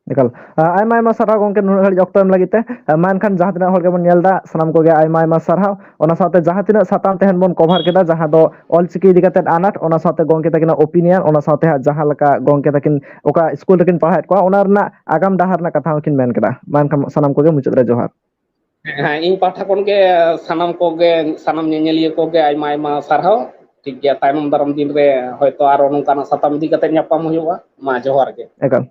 ᱮᱠᱟᱞ᱾ ᱟᱭᱢᱟ ᱟᱭᱢᱟ ᱥᱟᱨᱦᱟᱣ ᱜᱚᱝᱠᱮ, ᱱᱩᱱᱟᱹᱜ ᱜᱷᱟᱹᱲᱤᱡ ᱚᱠᱛᱚ ᱮᱢ ᱞᱟᱹᱜᱤᱫ ᱛᱮ᱾ ᱢᱟ ᱮᱱᱠᱷᱟᱱ ᱡᱟᱦᱟᱸ ᱛᱤᱱᱟᱹᱜ ᱦᱚᱲ ᱜᱮᱵᱚᱱ ᱧᱮᱞ ᱮᱫᱟ, ᱥᱟᱱᱟᱢ ᱠᱚᱜᱮ ᱟᱭᱢᱟ ᱟᱭᱢᱟ ᱥᱟᱨᱦᱟᱣ᱾ ᱚᱱᱟ ᱥᱟᱶᱛᱮ ᱡᱟᱦᱟᱸ ᱛᱤᱱᱟᱹᱜ ᱥᱟᱛᱟᱢ ᱛᱮᱦᱮᱧ ᱵᱚᱱ ᱠᱚᱵᱷᱟᱨ ᱠᱮᱫᱟ, ᱡᱟᱦᱟᱸ ᱫᱚ ᱚᱞᱪᱤᱠᱤ ᱤᱫᱤ ᱠᱟᱛᱮ ᱟᱱᱟᱴ, ᱚᱱᱟ ᱥᱟᱶᱛᱮ ᱜᱚᱝᱠᱮ ᱛᱟᱹᱠᱤᱱᱟᱜ ᱚᱯᱤᱱᱤᱭᱚᱱ, ᱚᱱᱟ ᱥᱟᱶᱛᱮ ᱦᱟᱸᱜ ᱡᱟᱦᱟᱸ ᱞᱮᱠᱟ ᱜᱚᱝᱠᱮ ᱛᱟᱹᱠᱤᱱ ᱚᱠᱟ ᱥᱠᱩᱞ ᱨᱮᱠᱤᱱ ᱯᱟᱲᱦᱟᱣᱮᱫ ᱠᱚᱣᱟ, ᱚᱱᱟ ᱨᱮᱱᱟᱜ ᱟᱜᱟᱢ ᱰᱟᱦᱟᱨ ᱨᱮᱱᱟᱜ ᱠᱟᱛᱷᱟ ᱦᱚᱸᱠᱤᱱ ᱢᱮᱱ ᱠᱮᱫᱟ᱾ ᱢᱟ ᱮᱱᱠᱷᱟᱱ ᱥᱟᱱᱟᱢ ᱠᱚᱜᱮ ᱢᱩᱪᱟᱹᱫ ᱨᱮ ᱡᱚᱦᱟᱨ᱾ ᱦᱮᱸ, ᱤᱧ ᱯᱟᱦᱴᱟ ᱠᱷᱚᱱ ᱜᱮ ᱥᱟᱱᱟᱢ ᱠᱚᱜᱮ, ᱥᱟᱱᱟᱢ ᱧᱮᱧᱮᱞᱤᱭᱟᱹ ᱠᱚᱜᱮ ᱟᱭᱢᱟ ᱟᱭᱢᱟ ᱥᱟᱨᱦᱟᱣ᱾ ᱴᱷᱤᱠ ᱜᱮᱭᱟ, ᱛᱟᱭᱱᱚᱢ ᱫᱟᱨᱟᱢ ᱫᱤᱱ ᱨᱮ ᱦᱚᱭᱛᱳ ᱟᱨᱚ ᱱᱚᱝᱠᱟᱱᱟᱜ ᱥᱟᱛᱟᱢ ᱤᱫᱤ ᱠᱟᱛᱮ ᱧᱟᱯᱟᱢ ᱦᱩᱭᱩᱜᱼᱟ᱾ ᱢᱟ, ᱡᱚᱦᱟᱨ ᱜᱮ᱾ ᱮᱠᱟᱞ᱾